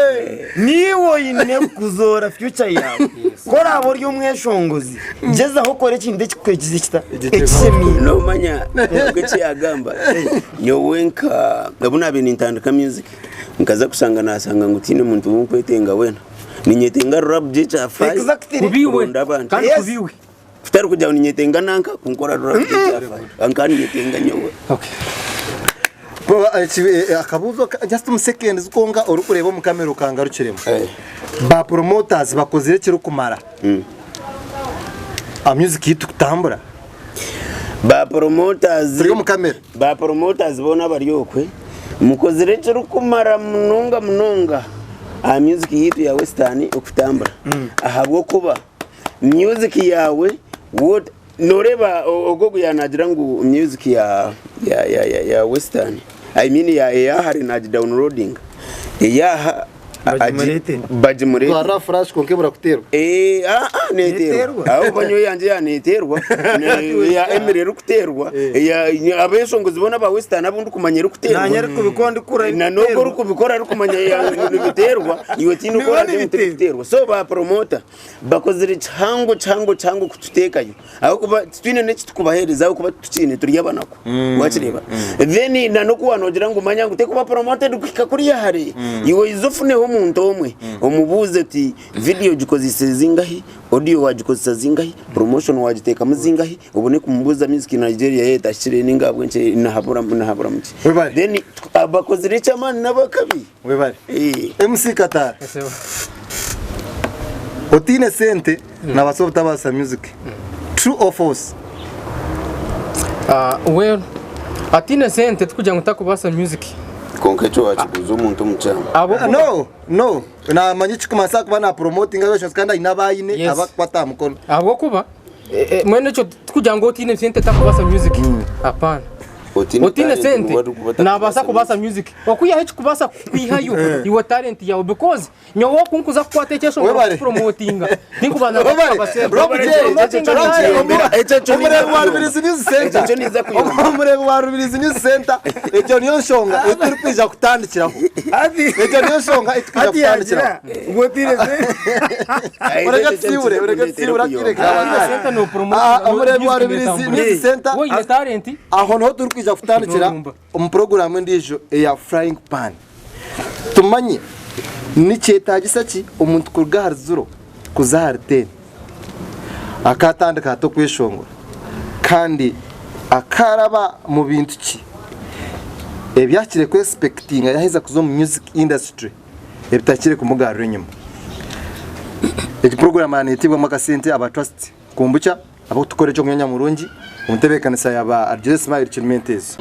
niiwe oine kuzoora future yaawe. Ku oraabe ori omweshongozi, Gyezaho okore ekintu ekikuhikiriza kita ekishemeire. Nomanya nabwo eki yagamba nyowe nka obu nabaire nintandika music nkaza kushanga nasanga ngu tihaine muntu ou nkwetenga weena ninyetenga rurabyo ekyafayo Exactly. Kubiwe. kuronda abantu Kandi Yes. kubiwe. kutari kugira ngu ninyetenga nanka kunkora rurabyo ekyafayo nka ninyetenga nyowe. Okay. Bro, akabuuzo just omu seconds kwonka orikureeba omu kamera okangarukiremu. Eh. Ba promoters bakozire ekirikumara aha music yaitu kutambura? Ba promoters Turi omu kamera. Ba promoters boona abari okwe mukozire ekirikumara munonga munonga aha music yaitu ya western okutambura ahabw'okuba music yaawe what Noreeba ogwo ogu yanagira ngu music ya ya ya ya ya western I mean ya eya hare nagi downloadinga eyaha Bagimureetere. bagimureetere. Twarira flash kwonka ebura kuteerwa. Eh, ah, ah, neeterwa Neeterwa. aho nyowe eyangye yaneeterwa eya Emily erikuteerwa eya abeshongozi boona aba western abu ndikumanya erikuteerwa Naanye arikubikora ndikura na n'ogwo orikubikora arikumanya nibiteerwa iwe tihaine oku Nibiba oragye ngu nibiteerwa. tibikuteerwa so ba promoter Bakozire kihango kihango kihango kututeekayo ahabw'okuba titwine n'eki turikubaheereza ahabw'okuba titukiine turi abanaku wakireeba then na n'oku waaba noogira ngu manya ngu tekuba promoted kuhika kuriya hare iwe oize ofuneho omuntu omwe omubuuze oti vidiyo ogikozese zingahi, audio wagikozesa zingahi, promotion wagiteekamu zingahi obone kumubuuza music Nigeria yaaba etahikire ninga ahabw'enki nihaburamu nihaburamu ki Webare. then bakozire eky'amaani n'abakabi. Webare. MC Katara. Otaine sente nabaasa obutabaasa music. True or false? Ah, well, ataine sente tikugira ngu takubaasa music. Kwonka ekyo wakibuuza omuntu omu kyama. Ahabw'okuba No, no. Namanya ekikumanyisa ahakuba na promotinga abashazi kandi aine abu aine Yes. abakukwata aha mukono. Ahabw'okuba eh, eh, mbwenu ekyo tikugira ngu otaine sente takubaasa music. Hapana. Otaine sente nabaasa kubaasa music okwihaho ekikubaasa kukwihayo iwe talent yawe because nyowe oku nkuza kukwata ekyeshongoro Webare. kupromotinga tinkubanza Webare. kushaba sente Rob J. Promotinga Rob J. talent. Ekyo kyo Omureebi wa niza Rubirizi News Center. Ekyo kyo niza kuyomba. Omureebi wa Rubirizi News Center. Egyo niyo nshonga ei turikwija kutandikiraho. Egyo niyo nshonga ei turikwija Hati yagira kutandikiraho. ngu otaine sente. Oreke tusiibure, oreke tusiibure akiire Otaine kabanza. sente no promotinga Ah, omureebi wa music Rubirizi netambura. News Center. Wowe oine talent Aho niho turikwija. kwija kutandikira N'orumba. omu puroguraamu endiijo eya Frying Pan. Tumanye nikyetaagisa ki omuntu kuruga ahari ziro kuza ahari teeni. Akaatandika ata okweshongora kandi akaraba mu bintu ki ebyahikire kwesipekitinga yaaheza kuza omu music industry ebitakire kumugarura enyima. Egi puroguraamu neetibwamu akasente aba Trust Kombucha abarikutukora eky'okunywa nyamurungi omu ntebeekanisa ya ba Arugire Smile Kirume Enteezo.